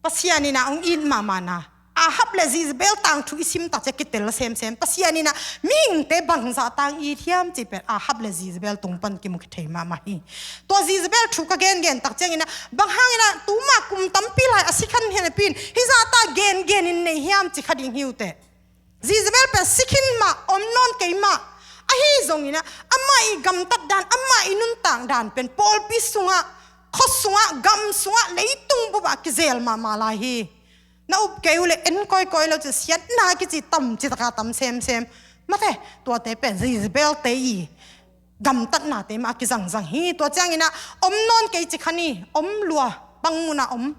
Pasian ina ong it mahmahna Ahab le Jezebel tangthu i sim tak ciang kitel semsem. Pasian in ah mihingte bangzah tang it hiam cih pen Ahab le Jezebel tung pan kimu kithei mahmah hi. Tua Jezebel thu ka gengen tak ciangin ah bang hangin ah tuma kum tampi lai a si khan hian a pin hih zahta gengen in nei hiam ci kha ding hi uh teh. Jezebel pen si khin mah, om nawn kei mah. Ahi zongin ah amah i gamtat dan, amah i nuntak dan pen pawlpi sungah, khua sungah, gam sungah, leitung bupah kizel mahmah lai hi. Na up kei uh leh en kawikawi lo cin siatna kici tam citaka tam semsem. Mate, tuate pen Jezebel te i gamtatnate mah a kizangzang hi. Tua ciangin ah om nawn kei ci khan hi, om lua, Mangmuhna om,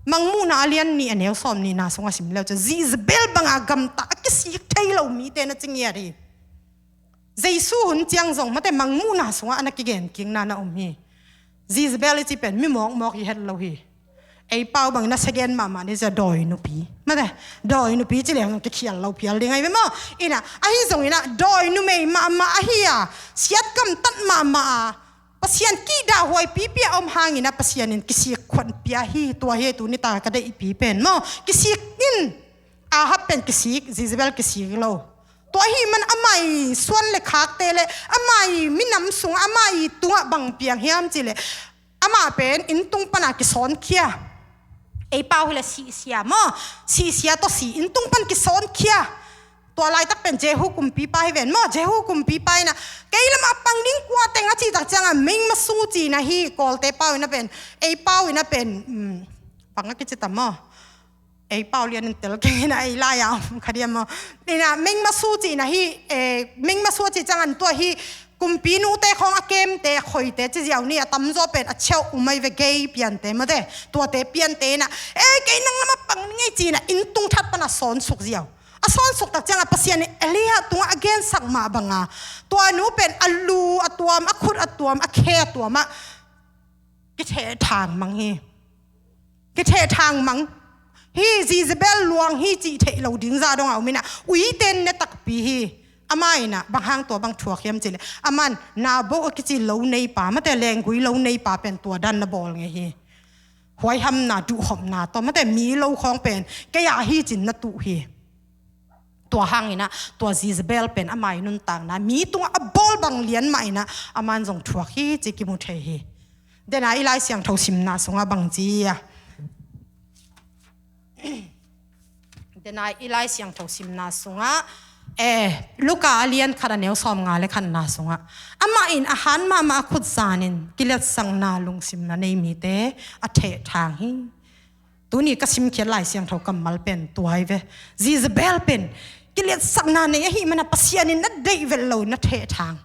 Mangmuhna a lian nih a neu sawm nihna sungah sim leu cin Jezebel banga gamtat a kisik thei lo mite na ci ngiat hi. Jesu hun ciang zong mate Mangmuhna sungah a na kigen kikna na om hi. Jezebel i ci pen mi mawkmawk i het lo hi. Ei pau bangin a second mahmah ni cia dawi nupi. Mate, dawi nupi ci leng kikhial lo phial ding ahi ve maw? Ina, ahi zongin ah dawi numei mahmah ahi a, siat gamtat mahmah a, Pasian kihdah huai pipi a om hangin ah Pasian in kisik khuan pia hi. Tua hi tu nita ka deihpi pen maw? Kisik in, Ahab pen kisik, Jezebel kisik lo. Tua hi man amah i suan le khakte le amah i minam sungah amah i tungah bang piang hiam ci leh amah pen inn tung pana kisawnkhia. Ei pau hi leh sihsia maw? Sihsia tawh si inn tung pan kisawnkhia. Tua laitak pen Jehu kumpipa hi ven maw? Jehu kumpipa in ah kei lamah pang ding kua teng a cih tak ciangah mengmasu cihna hi. Kawlte pau in ah pen, ei pau in ah pen, um, bang a kici tam maw? Ei pau lian in tel keng in ah ei lai-a om kha diam maw? Ina, mengmasu cihna hi. Eh, mengmasu a cih ciangah tua hi kumpi nute khawng a kemte, khoite ci ziau ni, a tamzaw pen a cheuh umai ve, gei piante mate, tuate piante in ah, eh, kei nang lamah pang ning ei ci in ah inn tung that pana sawnsuk ziau. A sawnsuk tak ciangah Pasian in Elia tungah a gensak mah banga tua nu pen a lu a tuam, a khut a tuam, a khe a tuamah kithehthang mang hi. Kithehthang mang hi. Jezebel luang hi cih theih lo ding zah dongah om in ah uite ne takpi hi. Amah in ah bang hang tua bang thuak hiam ci leh, aman Naboth a kici lo neipa, mate, lenggui lo neipa pen tua dan na bawl ngei hi. Huaihamna, duhkhopna tawh, mate, mi lo khawng pen kei a hi cin na tuh hi. Tua hangin ah tua Jezebel pen amah i nuntakna mi tungah a bawl bang lian mah in ah aman zong thuak hi ci kimu thei hi. Dena i Lai Siangtho simna sungah bang ci a, dena i Lai Siangtho simna sungah, eh, Luka a lian khat a neu sawmnga le khatna sungah, amah in a han mahmah a khut zanin kiletsakna lungsim na nei mite a thehthang hi. Tuni ka simkhiat Lai Siangtho kammal pen tua hi ve. Jezebel pen kiletsakna nei ahih mana Pasian in na deih vet lo, na thehthang.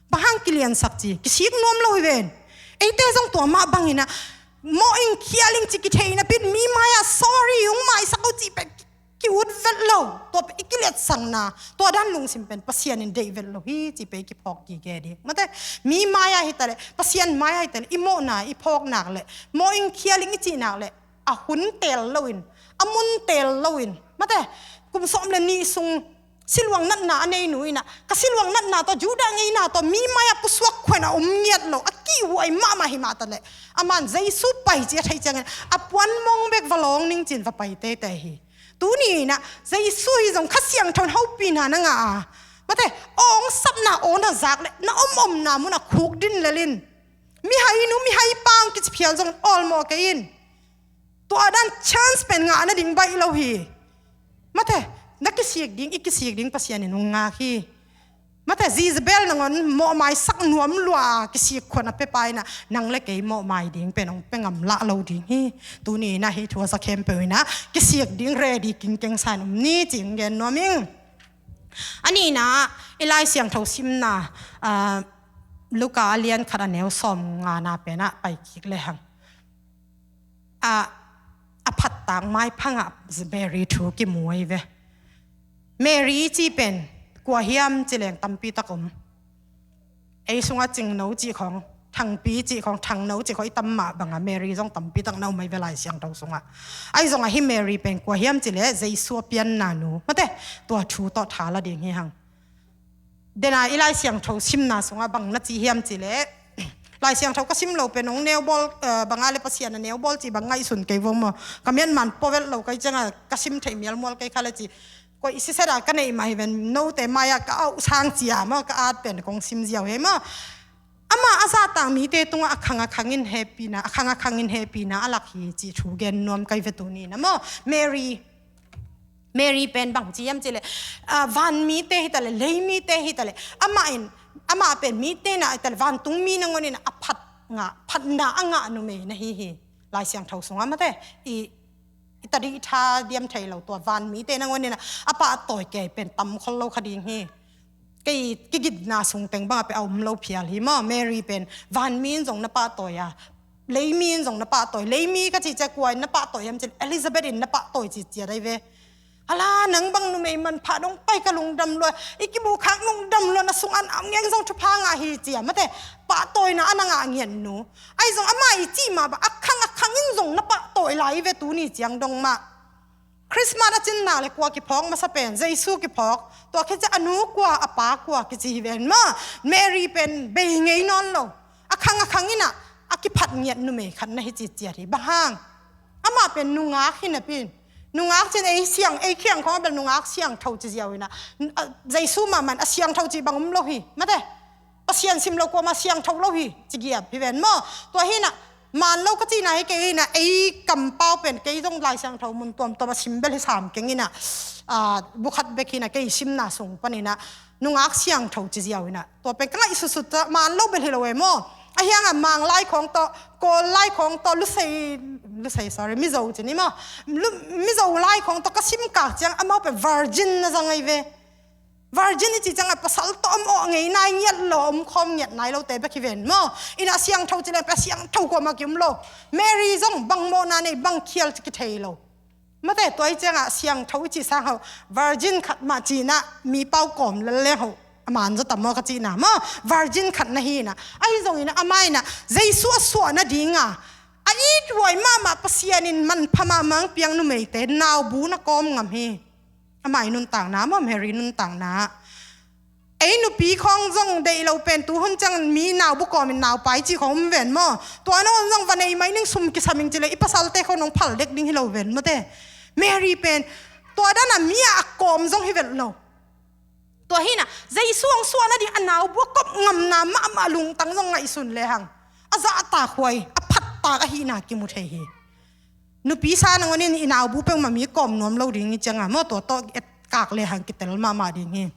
Bang hang kiliansak ci, kisik nuam lo hi ven. Eite zong tua mah bangin ah mawh ing khial ing ci kithei napi in mi mai-ah sorry ung maisak o cih pen ki-ut vet lo. Tua pen i kiletsakna, tua dan lungsim pen Pasian in deih vet lo hi cih pen i kiphawk gige ding. Mate, mi mai-ah hi taleh, Pasian mai-ah hi taleh, i mawhna i phawk nak leh, mawh ing khial ing i cih nak leh, a hun teel loin, a mun teel loin, mate, kum sawm le nih sung siluang natna a nei nu in ah, ka siluang natna tawh, Judah ngeina tawh mi mai-ah pusuak khuan a om ngiat lo, a kihhuai mahmah hi mah taleh, aman Jesu pai ci a theih ciangin a puan mong bek va lawng ning cin va pai teitei hi. Tuni in ah Jesu hi zong Kha Siangtho in hopihna na ngah a, mate, awng sapna aw na zak leh na om omna munah khuk din lel in. Mihai nu, mihai pa ong kici phial zong awlmawh kei in. Tua dan chance pen ngah nading baih lo hi. Mate, na kisik ding, i kisik ding Pasian in hong ngak hi. Mate, Jezebel nangawn mawhmaisak nuam lua a kisik khuan a pia pa in ah, nang le kei mawhmai ding pen hong pia ngam lah lo ding hi. Tuni in ah hih thu a za khempeuh in ah kisik ding ready kingkeng sa in um ni ci hong gen nuam ing. A nihna, i Lai Siangtho simna, ah, Luka a lian khat a neu sawmngana pen ah pai kik lehang, a, a phattak maiphangah Mary thu kimu ahi ve. Mary i cih pen kua hiam ci leng tampi tak om. Ei sungah Cingno cih khawng, Thangpi cih khawng, Thangno cih khawng i tam mah bangah Mary zong tampi tak na om ahi ve Lai Siangtho sungah. Ahi zongah hih Mary pen kua hiam ci leh Jesu a pianna nu, mate, tua thu tawh tha la ding hi hang. Dena i Lai Siangtho simna sungah bang na ci hiam ci leh, Lai Siangtho ka sim lo pen hong neubawl, eh, banga le Pasian a neubawl ci bang ngaihsun kei vong maw. Ka mianman pawvel lo kai cianga ka sim thei mialmual kei kha le ci. Koi i siset a ka neih mah hi ven, note mai-ah ka auh sang cia maw, ka at pen kong sim ziau hi maw. Amah a zahtak mite tungah a khang a khangin hehpihna, a khang a khangin hehpihna a lak hi cih thu gen nuam kai ve tuni-in a maw. Mary, Mary pen bang ci hiam cih leh, ah, van mite hi ta leh, lei mite hi ta leh, amah in, amah pen mite na hi ta leh, vantung mi nangawn in a phat ngah, phatna a ngah numei na hi hi. Lai Siangtho sungah mate, i, i tadih tha diam thei lo tua van mite nangawn in a pahtawi kei pen tam khol lo kha ding hi. Kei kigitna sung teng bangah pen a um lo phial hi maw. Mary pen van mi in zong na pahtawi a, lei mi in zong na pahtawi. Lei mi ka cih ciang kua in na pahtawi hiam cih leh Elizabeth in na pahtawi cih ciat ahi ve. Ala, nang bang numei manpha dong pai ka lungdam lua, i kibukhak lungdam lua, na sungah a ngeng zong thupha ngah hi cia mate, pahtawina a na ngah ngiat nu. Ahi zong amah i cih mah bang a khang a khangin zong na pahtawi lai hi ve tuni ciang dong mah. Christmas a cinna le kua kiphawk masa pen, Jesu kiphawk, tua khit ciang a nu kua, a pa kua kici hi ven maw. Mary pen bei ngei nawn lo, a khang a khangin a, a kiphat ngiat numei khat na hi cih ciat hi. Bang hang? Amah pen nungak hi napi-in. Nungak cin ei siang, ei khiang khawng a bel nungak siangtho ci ziau in a. A, Jesu mahmah in a siangtho cih bang um lo hi. Mate. Pasian sim lo kuamah siangtho lo hi. Ci giap hi ven maw. Tua hi in a, maan lo ka cihna hi kei hi in a, ei kampau pen kei zong Lai Siangtho mun tuamtuam a sim bel hi sam keng in a. A, bu khat bek hi in a kei simna sung pan in a. Nungak siangtho ci ziau in a. Tua pen ka ngaih sutsut ta, maan lo bel hi lo e maw. Ahi hangah Mang lai khawng tawh, Kawl lai khawng tawh, Lusei, Lusei, sorry, Mizo ci ni maw. Lu-, Mizo lai khawng tawh ka simkak ciang amau pen virgin na zang ahi ve. Virgin i cih ciangah pasal tawh om awh ngei nai ngiat lo, om khawm ngiat nai lote bek hi ven maw. In a siangtho ci leng pen siangtho kuamah ki um lo. Mary zong bang mawhna nei, bang khial ci kithei lo. Mate, tua hi ciangah siangtho i cih sang ho, virgin khat mah ci in a mi pau kawm lel leng ho, a man zaw tam maw ka cihna maw, virgin khat na hi in a. Ahi zongin a amah in a Jesu a suah nadinga a ithuai mahmah, Pasian in manpha mahmah hong piak numeite naubu na kawm ngam hi. Amah i nuntakna maw, Mary nuntakna. Ei nupi khawng zong deih lo pen tu hun ciang mi naubu kawmin naupai cih khawng um ven maw. Tua nangawn zong va nei mai ning, sum kisam ing ci leh i pasalte khawng nong phal dek ding hi lo ven mate. Mary pen tua dan a mi a kawm zong hi vet lo. Tua hi in a Jesu hong suah nading a naubu a kawm ngamna mahmah lungtang zong ngaihsun lehang a zahtak huai, a phattak ahihna kimu thei hi. Nupi sa nangawn in i naubu peuhmah mi kawm nuam lo ding hi ciangah maw, tua tawh etkak lehang kitel mahmah ding hi.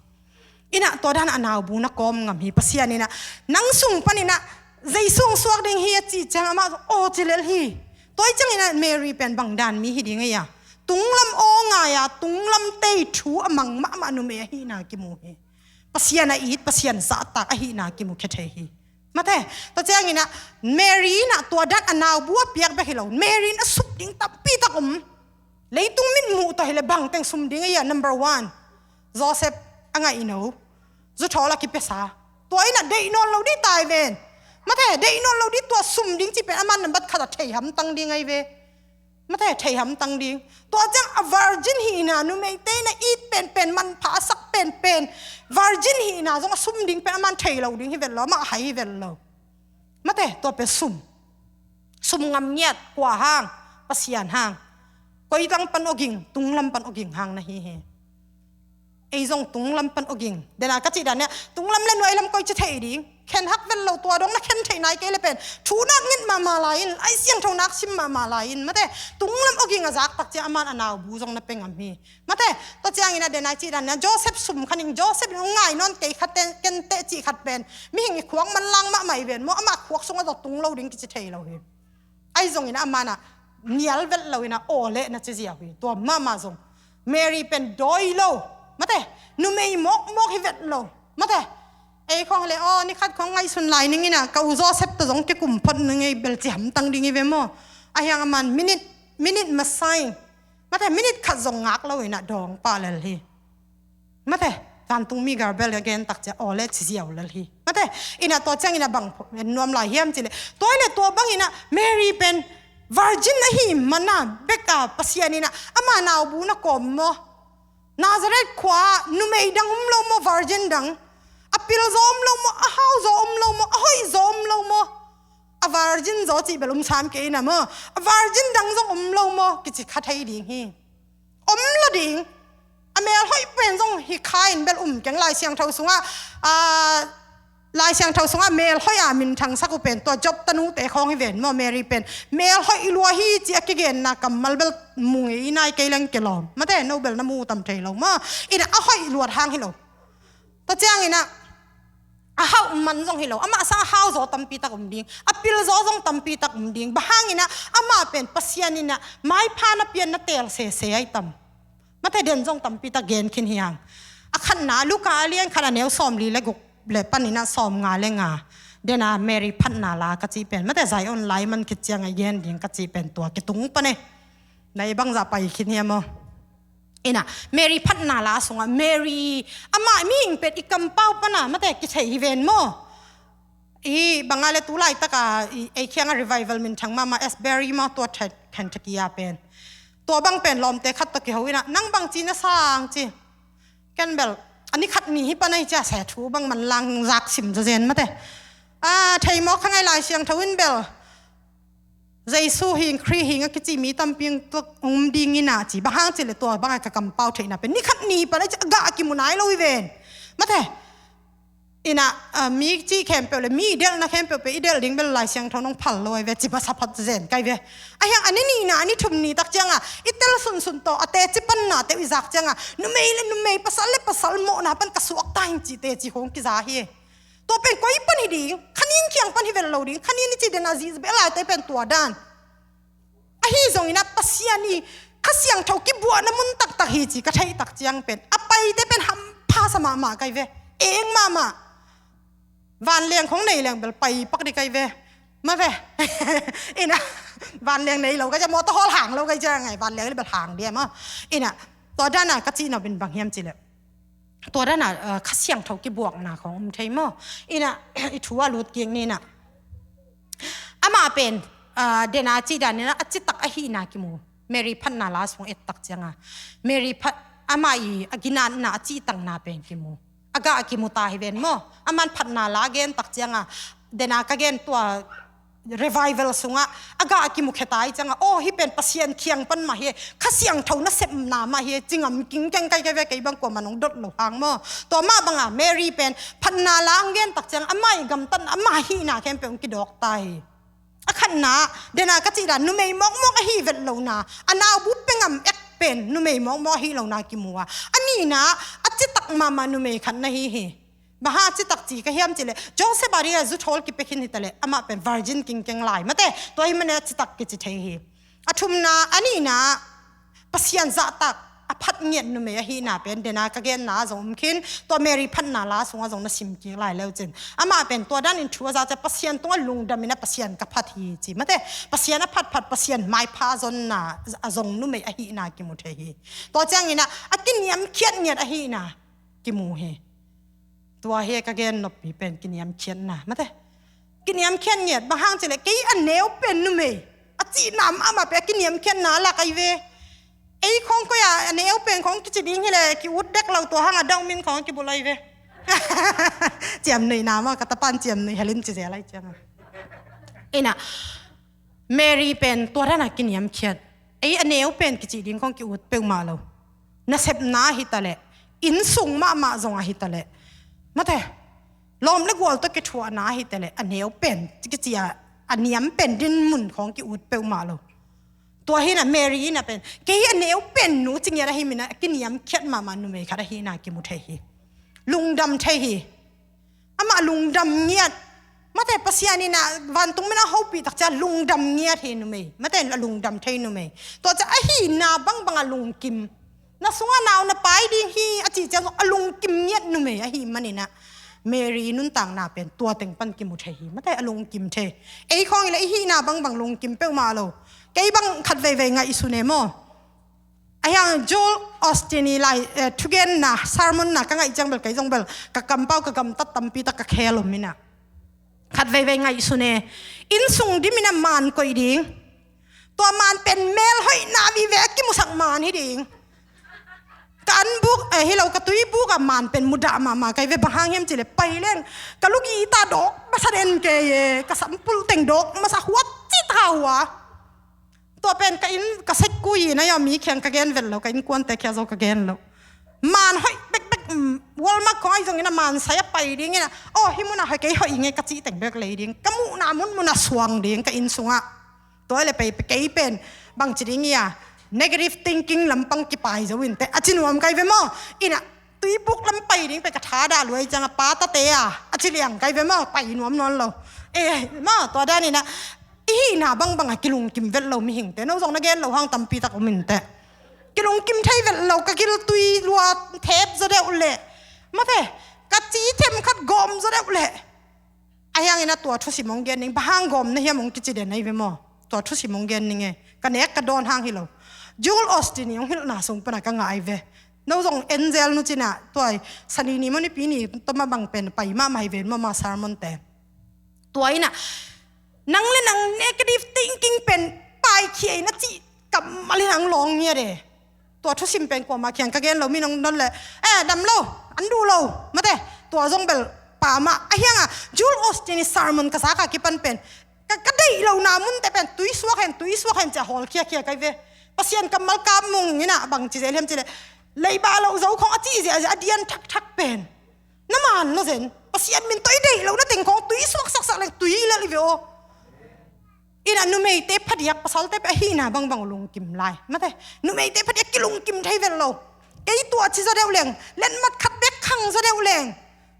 In a tua dan a naubu na kawm ngam hi. Pasian in a nang sung pan in a Jesu hong suak ding hi a cih ciang amah aw ci lel hi. Tua hi ciangin a Mary pen bang dan mi hi ding ei a. Tunglam aw ngai a, tunglam tei thu a mang mahmah numei ahihna kimu hi. Pasian a it, Pasian zahtak ahihna kimu khia thei hi. Mate, tua ciangin a Mary in a tua dan a naubu a piak bek hi lo. Mary in a sup ding tampi tak um. Leitung mitmuh tawh hi leh bang teng sum ding ei a, number one. Joseph a ngaihno. Zu thawl a kipiasa. Tua in a deih nawn lo ding tai ven. Mate, deih nawn lo ding, tua sum ding cih pen aman nambat khat a thei hamtang ding ahi ve. Mate, thei hamtang ding. Tua ciang a virgin hihna, numeite in a it penpen, manpha a sak penpen, virgin hihna zong a sum ding pen aman thei lo ding hi vet lo, amah hai hi vet lo. Mate, tua pen sum. Sum ngam ngiat, kua hang, Pasian hang. Koi tang pan awging, tunglam pan awging hang na hi hi. Ei zong tunglam pan awging. Dena ka cih dan nia, tunglam le nuailam koi ci thei ding. Khen hak vet lo, tua dong na khen theih nai kei le pen. Thu nak nget mahmah lai in, Lai Siangtho nak sim mahmah lai in. Mate, tunglam awging a zak tak ciang aman a naubu zong na pia ngam hi. Mate, tua ciangin a dena i cih dan nia, Joseph sum kha ning, Joseph in hong ngai nawn kei kha te, ken teh cih khat pen. Mihing i khuak manlang mahmah hi ven maw, amah khuak sungah zong tung lo ding kici thei lo hi. Ahi zongin a man a nial vet lo in a aw leh na ci ziau hi. Tua mahmah zong Mary pen dawi lo. Mate, numei mawkmawk hi vet lo. Mate, ei khawng le aw, ni khat khawng ngaihsun lai ning in a ka u Joseph tawh zong kikum phot ning ei bel ci hamtang ding hi ve maw. Ahi hang a man minute, minute masa in. Mate, minute khat zong ngak lo in a dawng pah lel hi. Mate, vantung mi Gabriel a gen tak ciang aw leh ci ziau lel hi. Mate, in a tua ciangin a bang nuam lai hiam cih leh, tua hi leh tua bangin a Mary pen virgin ahi man a bek a Pasian in a ama naubu na kawm maw? Nazareth khua ah numei dang um lo maw, virgin dang? A pil zaw um lo maw, a hau zaw um lo maw, a hoih zaw um lo maw? A virgin zaw cih bel um sam kei ina maw? A virgin dang zong um lo maw? Kici kha thei ding hi. Om lo ding. A mel hoih pen zong hi kha in bel um keng. Lai Siangtho sungah, a, Lai Siangtho sungah mel hoih a minthangsak uh pen tua Job tanute khawng hi ven maw? Mary pen mel hoih lua hi ci a kigenna kammal bel mu ngei i nai kei leng kilawm. Mate, no bel na mu tam thei lo maw? Ina a hoih luat hang hi lo. Tua ciang ina a hauh man zong hi lo. Amah sang a hau zaw tampi tak um ding. A pil zaw zong tampi tak um ding. Bang hang ina amah pen Pasian ina maipha na pian na teel sese ai tam. Mate, den zong tampi tak gen khin hi hang. A khatna, Luka a lian khat a neu sawmli le guk le pan ina sawmnga le nga. Dena Mary phatna la ka cih pen. Mate, Zion lai man khit ciang a gen ding ka cih pen tua kitung pan e. Na i bangzah pai khin hiam aw? Ina, Mary phatna la sungah Mary, amah mihing pen i kampau pana, mate, kithei hi ven maw? I banga le tu laitaka i, ei khianga revival minthang mahmah Asbury maw, tua Kentucky a pen. Tua bang pen lawmte khat tawh kiho ina, nang bang ci na sang ci. Ken bel, a ni khat ni hi pana hi cia se thu bang manlang zak sim zazen mate. A, thei mawk kha ngai. Lai Siangtho in bel Jesu hing, Khrih hing a kici mi tampi tuk um ding ina ci. Bang hang ci le tua bang a ka kampau theihna pen ni khat ni pan a ci a gah a kimu nai lo i ven. Mate. Ina, a, mi ci khempeuh le mi i delhna khempeuh pen i delh ding bel Lai Siangtho nong phal lo ai ve, ci masa phat zen kai ve. A hiang a ni nihna, a ni thum ni tak cianga i tel sunsun tawh a teci panna teuh i zak cianga numei le numei, pasal le pasal mawhna pan ka suak ta hing ci teci khong kiza hi. Tua pen koi pan hi ding, khanin khiang pan hi vel lo ding, khanin i ci den a zih bel laite pen tua dan. Ahi zongin a Pasian i Kha Siangtho kibuahna mun taktak hi ci ka theih tak ciang pen a paite pen hampha sa mahmah kai ve. Eng mahmah. Vanleng khong nei leng bel pai pak di kai ve. Ma ve. Ina, vanleng nei lo kai cia, mawtaw hawl hang lo kai cia ngai, vanleng bel hang dia ma. Ina, tua dana ka cihna bin bang hiam ci le. Tua dana, ah, Kha Siangtho kibuakna khong um thei maw? Ina, i thu a lut kik ni ina. Amah pen, ah, dena cih dan ina a citak ahihna kimu. Mary phatna la sung et tak cianga. Mary phat, amah i a ginatna a cihtakna pen kimu. A gah a kimu ta hi ven maw? Aman phatna la gen tak cianga. Dena ka gen tua revival sungah a gah a kimu kheta i cianga, aw, hi pen Pasian khiang pan mah hi, Kha Siangtho nasepna mah hi, ci ngam kingkeng kai kai ve, kei bang kuaman hong dot lo hang maw. Tua mah banga Mary pen phatna la ang gen tak cianga amah i gamtatna, amah hihna khempeuh hong kidawk ta hi. A khatna, dena ka cih dan numei mawkmawk ahi vet lona, a naubu pengam ek pen numei mawkmawk ahi lona kimu a. A nihna, a citak mahmah numei khat na hi hi. Bang hang a citak ci ka hiam ci le, Joseph a dingah zuthawl kipia khin hi ta le, amah pen virgin kingkeng lai mate, tua hi mane a citak kici thei hi. A thumna, a nihna, Pasian zahtak a phat ngiat numei ahihna pen dena ka genna zong um khin, tua Mary phatna la sungah zong na sim kik lai leu cin. Amah pen tua danin thu a za cia Pasian tungah lungdam ina Pasian ka phat hi ci mate, Pasian a phatphat, Pasian maipha zonna a zong numei ahihna kimu thei hi. Tua ciangina a kiniamkhiat ngiat ahihna kimu hi. Tua hi ka gen noppi pen kiniamkhiatna mate. Kiniamkhiat ngiat bang hang ci le kei a neu pen numei a cihna mahmah pen a kiniamkhiatna lak ai ve. Ei khong koi a, a neu pen khong kici ding hi le ki ut dek lo tua hang a dang min khong kibul ai ve. Ciamnuihna mah ka tapan ciamnuih helin ci zel ai cianga. Ina Mary pen tua dana kiniamkhiat. Ei a neu pen kici ding khong ki ut peuhmah lo. Nasepna hi ta le, innsung mahmah zong ahi ta le. Mate, lawm le gual tawh kithuahna ahi ta le, a neu pen kici a, a niam pen din mun khong ki ut peuhmah lo. Tua hina Mary ina pen, kei a neu pen nu ci ngiat ahi mina, kiniamkhiat mahmah numei khat ahihna kimu thei hi. Lungdam thei hi. Amah lungdam ngiat. Mate, Pasian ina vantung mina hopih tak cia lungdam ngiat hi numei. Mate, a lungdam thei numei. Tua cia ahihna bangbang a lungkim. Na sungah nau na pai ding hi a cih cia a lungkim ngiat numei ahi manina Mary nuntakna pen tua teng pan kimu thei hi. Mate, a lungkim thei. Ei khong ila i hihna bangbang lungkim peuhmah lo. Kei bang khat veivei ngaihsun e maw. A hiang Joel Osteen i lai, eh, thugenna, sermon na ka ngaih ciang bel kei zong bel ka kampau ka gamtat tampi tak ka khel om ina. Khat veivei ngaihsun e. Innsung dim ina man koih ding. Tua man pen mel hoihna vive a kimusak man hi ding. Ka an buk, eh, hi lo, ka tui buk ah man pen mudah mahmah ka hi ve, bang hang hiam cih leh pai leng ka lu guitar dawk masa den kei e, ka sampul teng dawk masa, huat cih ta hua. Tua pen ka inn, ka sek kui in a, mi kiang ka gen vet lo, ka innkuante kiang zong ka gen lo. Man hoih bekbek, um, Walmart khawng ahi zongin a man sai a pai dingin a, aw, hih mun ah hoih, kei hoih ing e, ka cih teng bek lei ding, ka muhna munmun ah suang ding ka inn sungah. Tua leh pai, kei pen bangci ding hia, negative thinking lampang kipai zo inteh, a ci nuam ka hi ve maw. Inn ah tui buk lam pai ding pen ka thadah lua ahih ciangin, pa tate a, a ci liang ka hi ve maw, pai nuam nawn lo. Eh, maw, tua danin a, i hihna bangbang a kilungkim vet lo mihingte, no zong na gen lo hang tampi tak om inteh. Kilungkim thei vet lo, ka gil tui lua thep zaw deuh leh, mate, ka ci themkhat gawm zaw deuh leh. Ahi hangin a, tua thusim hong gen ning, bang hang gawm na hiam hong kici den ahi ve maw. Tua thusim hong gen ning e, ka nek ka dawn hang hi lo. Joel Osteen i hong hilhna sung pan a ka ngah ahi ve. No zong en zel un ci in a, tua i Sani ni maw, Nipi ni tawh mah bang pen pai mahmah hi ven maw, ama sermonte. Tua in a, nang le nang negative thinking pen paikhia in a cih kammal in hong lawng ngiat e. Tua thusim pen kuamah kiang ka gen lo, mi nong don leh, eh, dam lo, an duh lo, mate, tua zong bel pha mah. Ahi hang a, Joel Osteen i sermon ka zak a kipan pen, ka, ka deih lohna munte pen, tui suak hen, tui suak hen ci a hawl khiakhia ka hi ve. Pasian kammal kap mung in a, bangci zel hiam cih leh, leiba lo zo khawng a cih ziahziah a dian thakthak pen, na man lo zen. Pasian min tawh i deih lohna teng khawng tui suak saksak leng tui lel hi ve aw. In a, numeite phadiak, pasalte pen a hihna bangbang uh lungkim lai, mate, numeite phadiak kilungkim thei vet lo. Kei tua ci zaw deuh leng, letmat khat bek khang zaw deuh leng,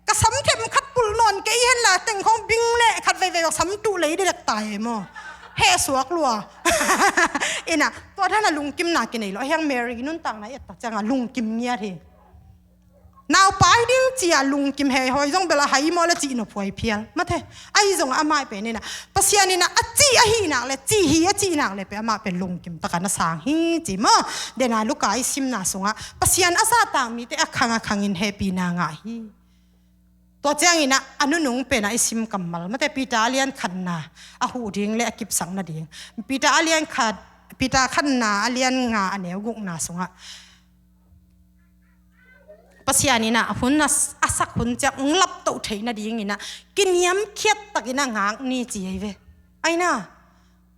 ka sam themkhat pulh nawn kei hen la, teng khawng bing leh khat veivei bang sam tuh lei dekdek ta e maw. Heh suak lua. In a, tua dan a lungkimna kinei lo. Ahi hang Mary nuntakna i et tak ciang a lungkim ngiat hi. Naupai ding ci a lungkim heihawi zong bel a hai maw leh cih nop huai phial, mate. Ahi zong a, amah pen in a, Pasian in a, a cih ahih nak leh, cih hi a cih nak leh pen amah pen lungkim tak a na sang hi ci maw. Dena Luka i simna sungah Pasian a zahtak mite a khang a khangin hehpihna ngah hi. Tua ciangin a, a nunung pen a i sim kammal, mate, Peter a lian khatna a huh ding leh a kipsak nading. Peter a lian khat, Peter khatna a lian nga a neu gukna sungah Pasian in a, hun a, a sak hun ciang hong laptoh theih nadingin a, kiniamkhiat takin a ngak ni ci ahi ve. Ahi na,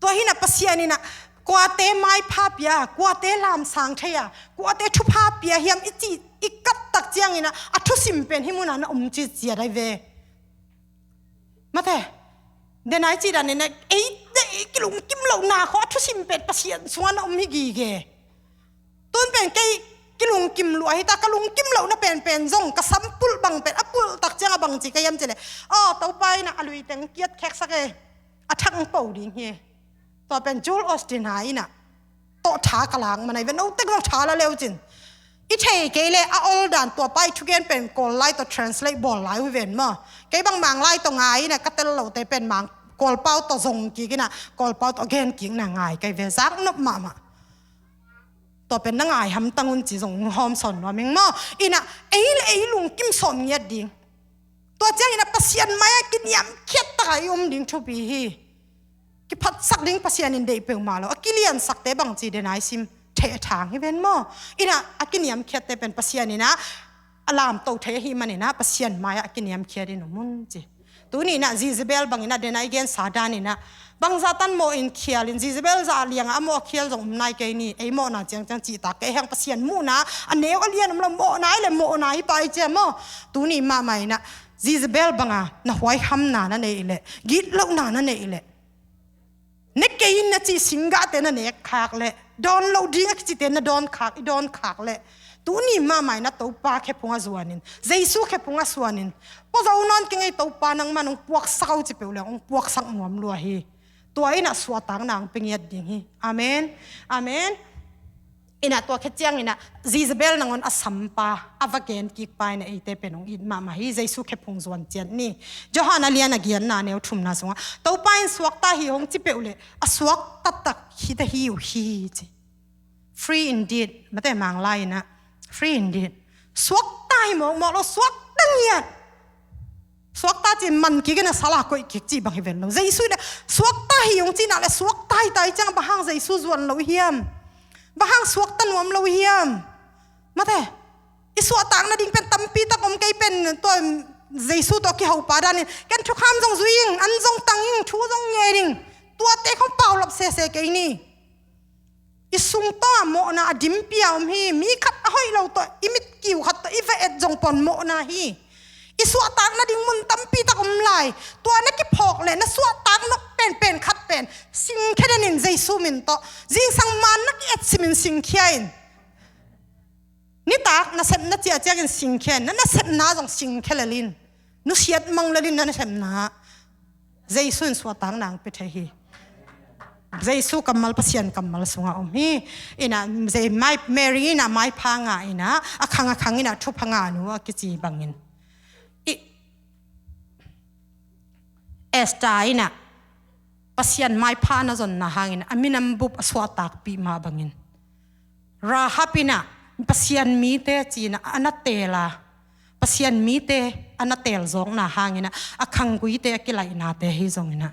tua hi in a Pasian in a, kuate maipha pia, kuate lamsang thei a, kuate thupha pia hiam i cih, i kat tak ciangin a, a thusim pen hih mun ah na om ciciat ahi ve. Mate, dena i cih danin a, ei, ei kilungkim lohna khawng a thusim pen Pasian sungah na om hi gige. Tun pen kei kilungkim lua hi ta, ka lungkim lohna penpen zong ka sam pulh bang pen a pulh tak ciang a bangci ka hiam cih leh, aw, Topa in a, a lui teng kiat kheksak e, a thak hong po ding hi. Tua pen Joel Osteen hai in a, tawh tha ka lak man ahi ve, no tek zong tha la leu cin. I thei kei leh a ol dan, tua pa i thugen pen Kawl lai tawh translate bawl lai uh ven maw. Kei bang Mang lai tawh ngai in a, ka tel lote pen Mang, Kawl pau tawh zong kik in a, Kawl pau tawh gen kikna ngai ka hi ve, zak nop mahmah. Tua pen na ngai hamtang un ci zong hawm sawn nuam ing maw. In a, ei le ei lungkim sawm ngiat ding. Tua ciangin a Pasian mai-ah kiniamkhiat tak a i om ding thupi hi. Kiphatsak ding Pasian in deih peuhmah lo. A kiliansakte bangci dena i sim thei a thang hi ven maw. In a, a kiniamkhiatte pen Pasian in a, a lamtoh thei ahih manin a Pasian mai-ah a kiniamkhiat in om un ci. Tuni in a Jezebel bangin a, dena i gensa danin a, bangzah tan mawh in khialin, Jezebel zah liangah a mawh a khial zong om nai kei ni, ei mawhna ciangciang cihtak kei hang, Pasian muhna a neu a lian om lo, mawhna hi leh mawhna hi pai cia maw. Tuni mahmah in a, Jezebel banga na huaikhamna na neih leh, gitlohna na neih leh, ne kei in na cih singgahte na nek khak leh, dawn loh ding a kicite na dawn khak, i dawn khak leh, tuni mahmah in a Topa khephung a zuanin, Jesu khephung a suanin, pua zo nawn keng ei Topa, nangman hong puaksak o ci peuh leng hong puaksak nuam lua hi. Tua in a suahtakna hong pia ngiat ding hi. Amen. Amen. In a tua khit ciangin a Jezebel nangawn a sampa, a va gen kikpa in a eite pen hong it mahmah hi, Jesu khephung zuan ciat ni. Johan a lian a giatna a neu thumna sungah Topa in suakta hi hong ci peuh leh a suakta tak hi ta hi uh hi ci. Free indeed, mate, Mang lai in a, free indeed. Suakta hi mawkmawk lo, suakta ngiat. Suakta ci man kik in a sal a koih kik cih bang hi ven lo. Jesu in a suakta hi hong cih nak leh suakta hi ta hi ciang bang hang Jesu zuan lo hiam? Bang hang suakta nuam lo hiam? Mate, I suahtak nading pen tampi tak om. Kei pen tua Jesu tawh kiho pa danin ken thukham zong zui ing, an zong tang ing, thu zong ngen ing. Tuate khong paulap sese kei ni. I sung tawh mawhna a dimpi a om hi. Mi khat a hoih lo tawh i mitkiu khat tawh i va et zong pawn mawhna hi. I suahtak nading mun tampi tak om lai. Tua na kiphawk le na suahtak nop penpen khat pen singkhia den in Jesu min tawh. Zingsang man na ki-et simin singkhia in. Nitak nasepna ciahciakin singkhia in, na nasepna zong singkhia lel in. Nusiat mang lel in na nasepna. Jesu in suahtakna hong pia thei hi. Jesu kammal, Pasian kammal sungah om hi. Ina, Mary ina maipha ngah ina, a khang a khang ina thupha ngah nu a kici bangin. I, Esther ina Pasian maipha na zonna hangin a minam bup a suahtakpih mah bangin, Rahab ina Pasian mite cina a na teel a, Pasian mite a na teel zawkna hangina a khangguite a kilaihnate hi zongina,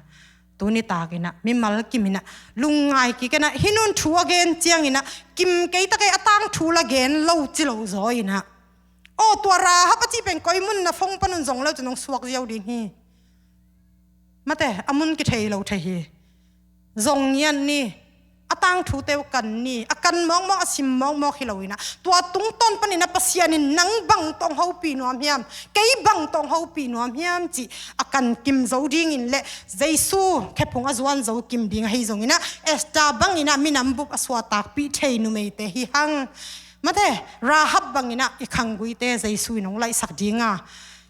tuni takina mimal kimina lungngai kikena hi. Nun thu a gen ciangina kim kei takei a tangthu la gen lo ci lo zawina. Aw, tua Rahab a cih pen koi mun na phone panun zong lo cin hong suak ziau ding hi. Mate, a mun kithei lo thei hi. Zong ngian ni, a tangthute uh kan ni, a kan mawkmawk, a sim mawkmawk hi lo ina. Tua tungtawn panina Pasian in nang bang tawh hong hopih nuam hiam, kei bang tawh hong hopih nuam hiam cih a kan kim zo dingin le Jesu khephung a zuan zo kim ding ahi zongina, Esther bangina minam bup a suahtakpih thei numeite hi hang. Mate, Rahab bangina i khangguite Jesu in hong laihsak dinga,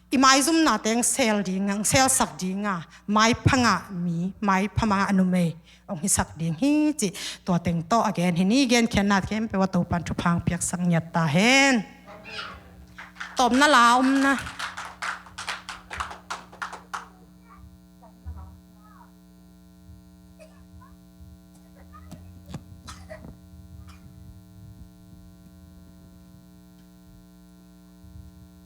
i maizumna teng sel dinga, selsak dinga, maipha ngah mi, maipha ngah numei hong hisak ding hi cih tua teng tawh a gen hi ni. Genkhiatna khempeuh a Topan thupha hong piaksak ngiat ta hen. Tawpna la omna.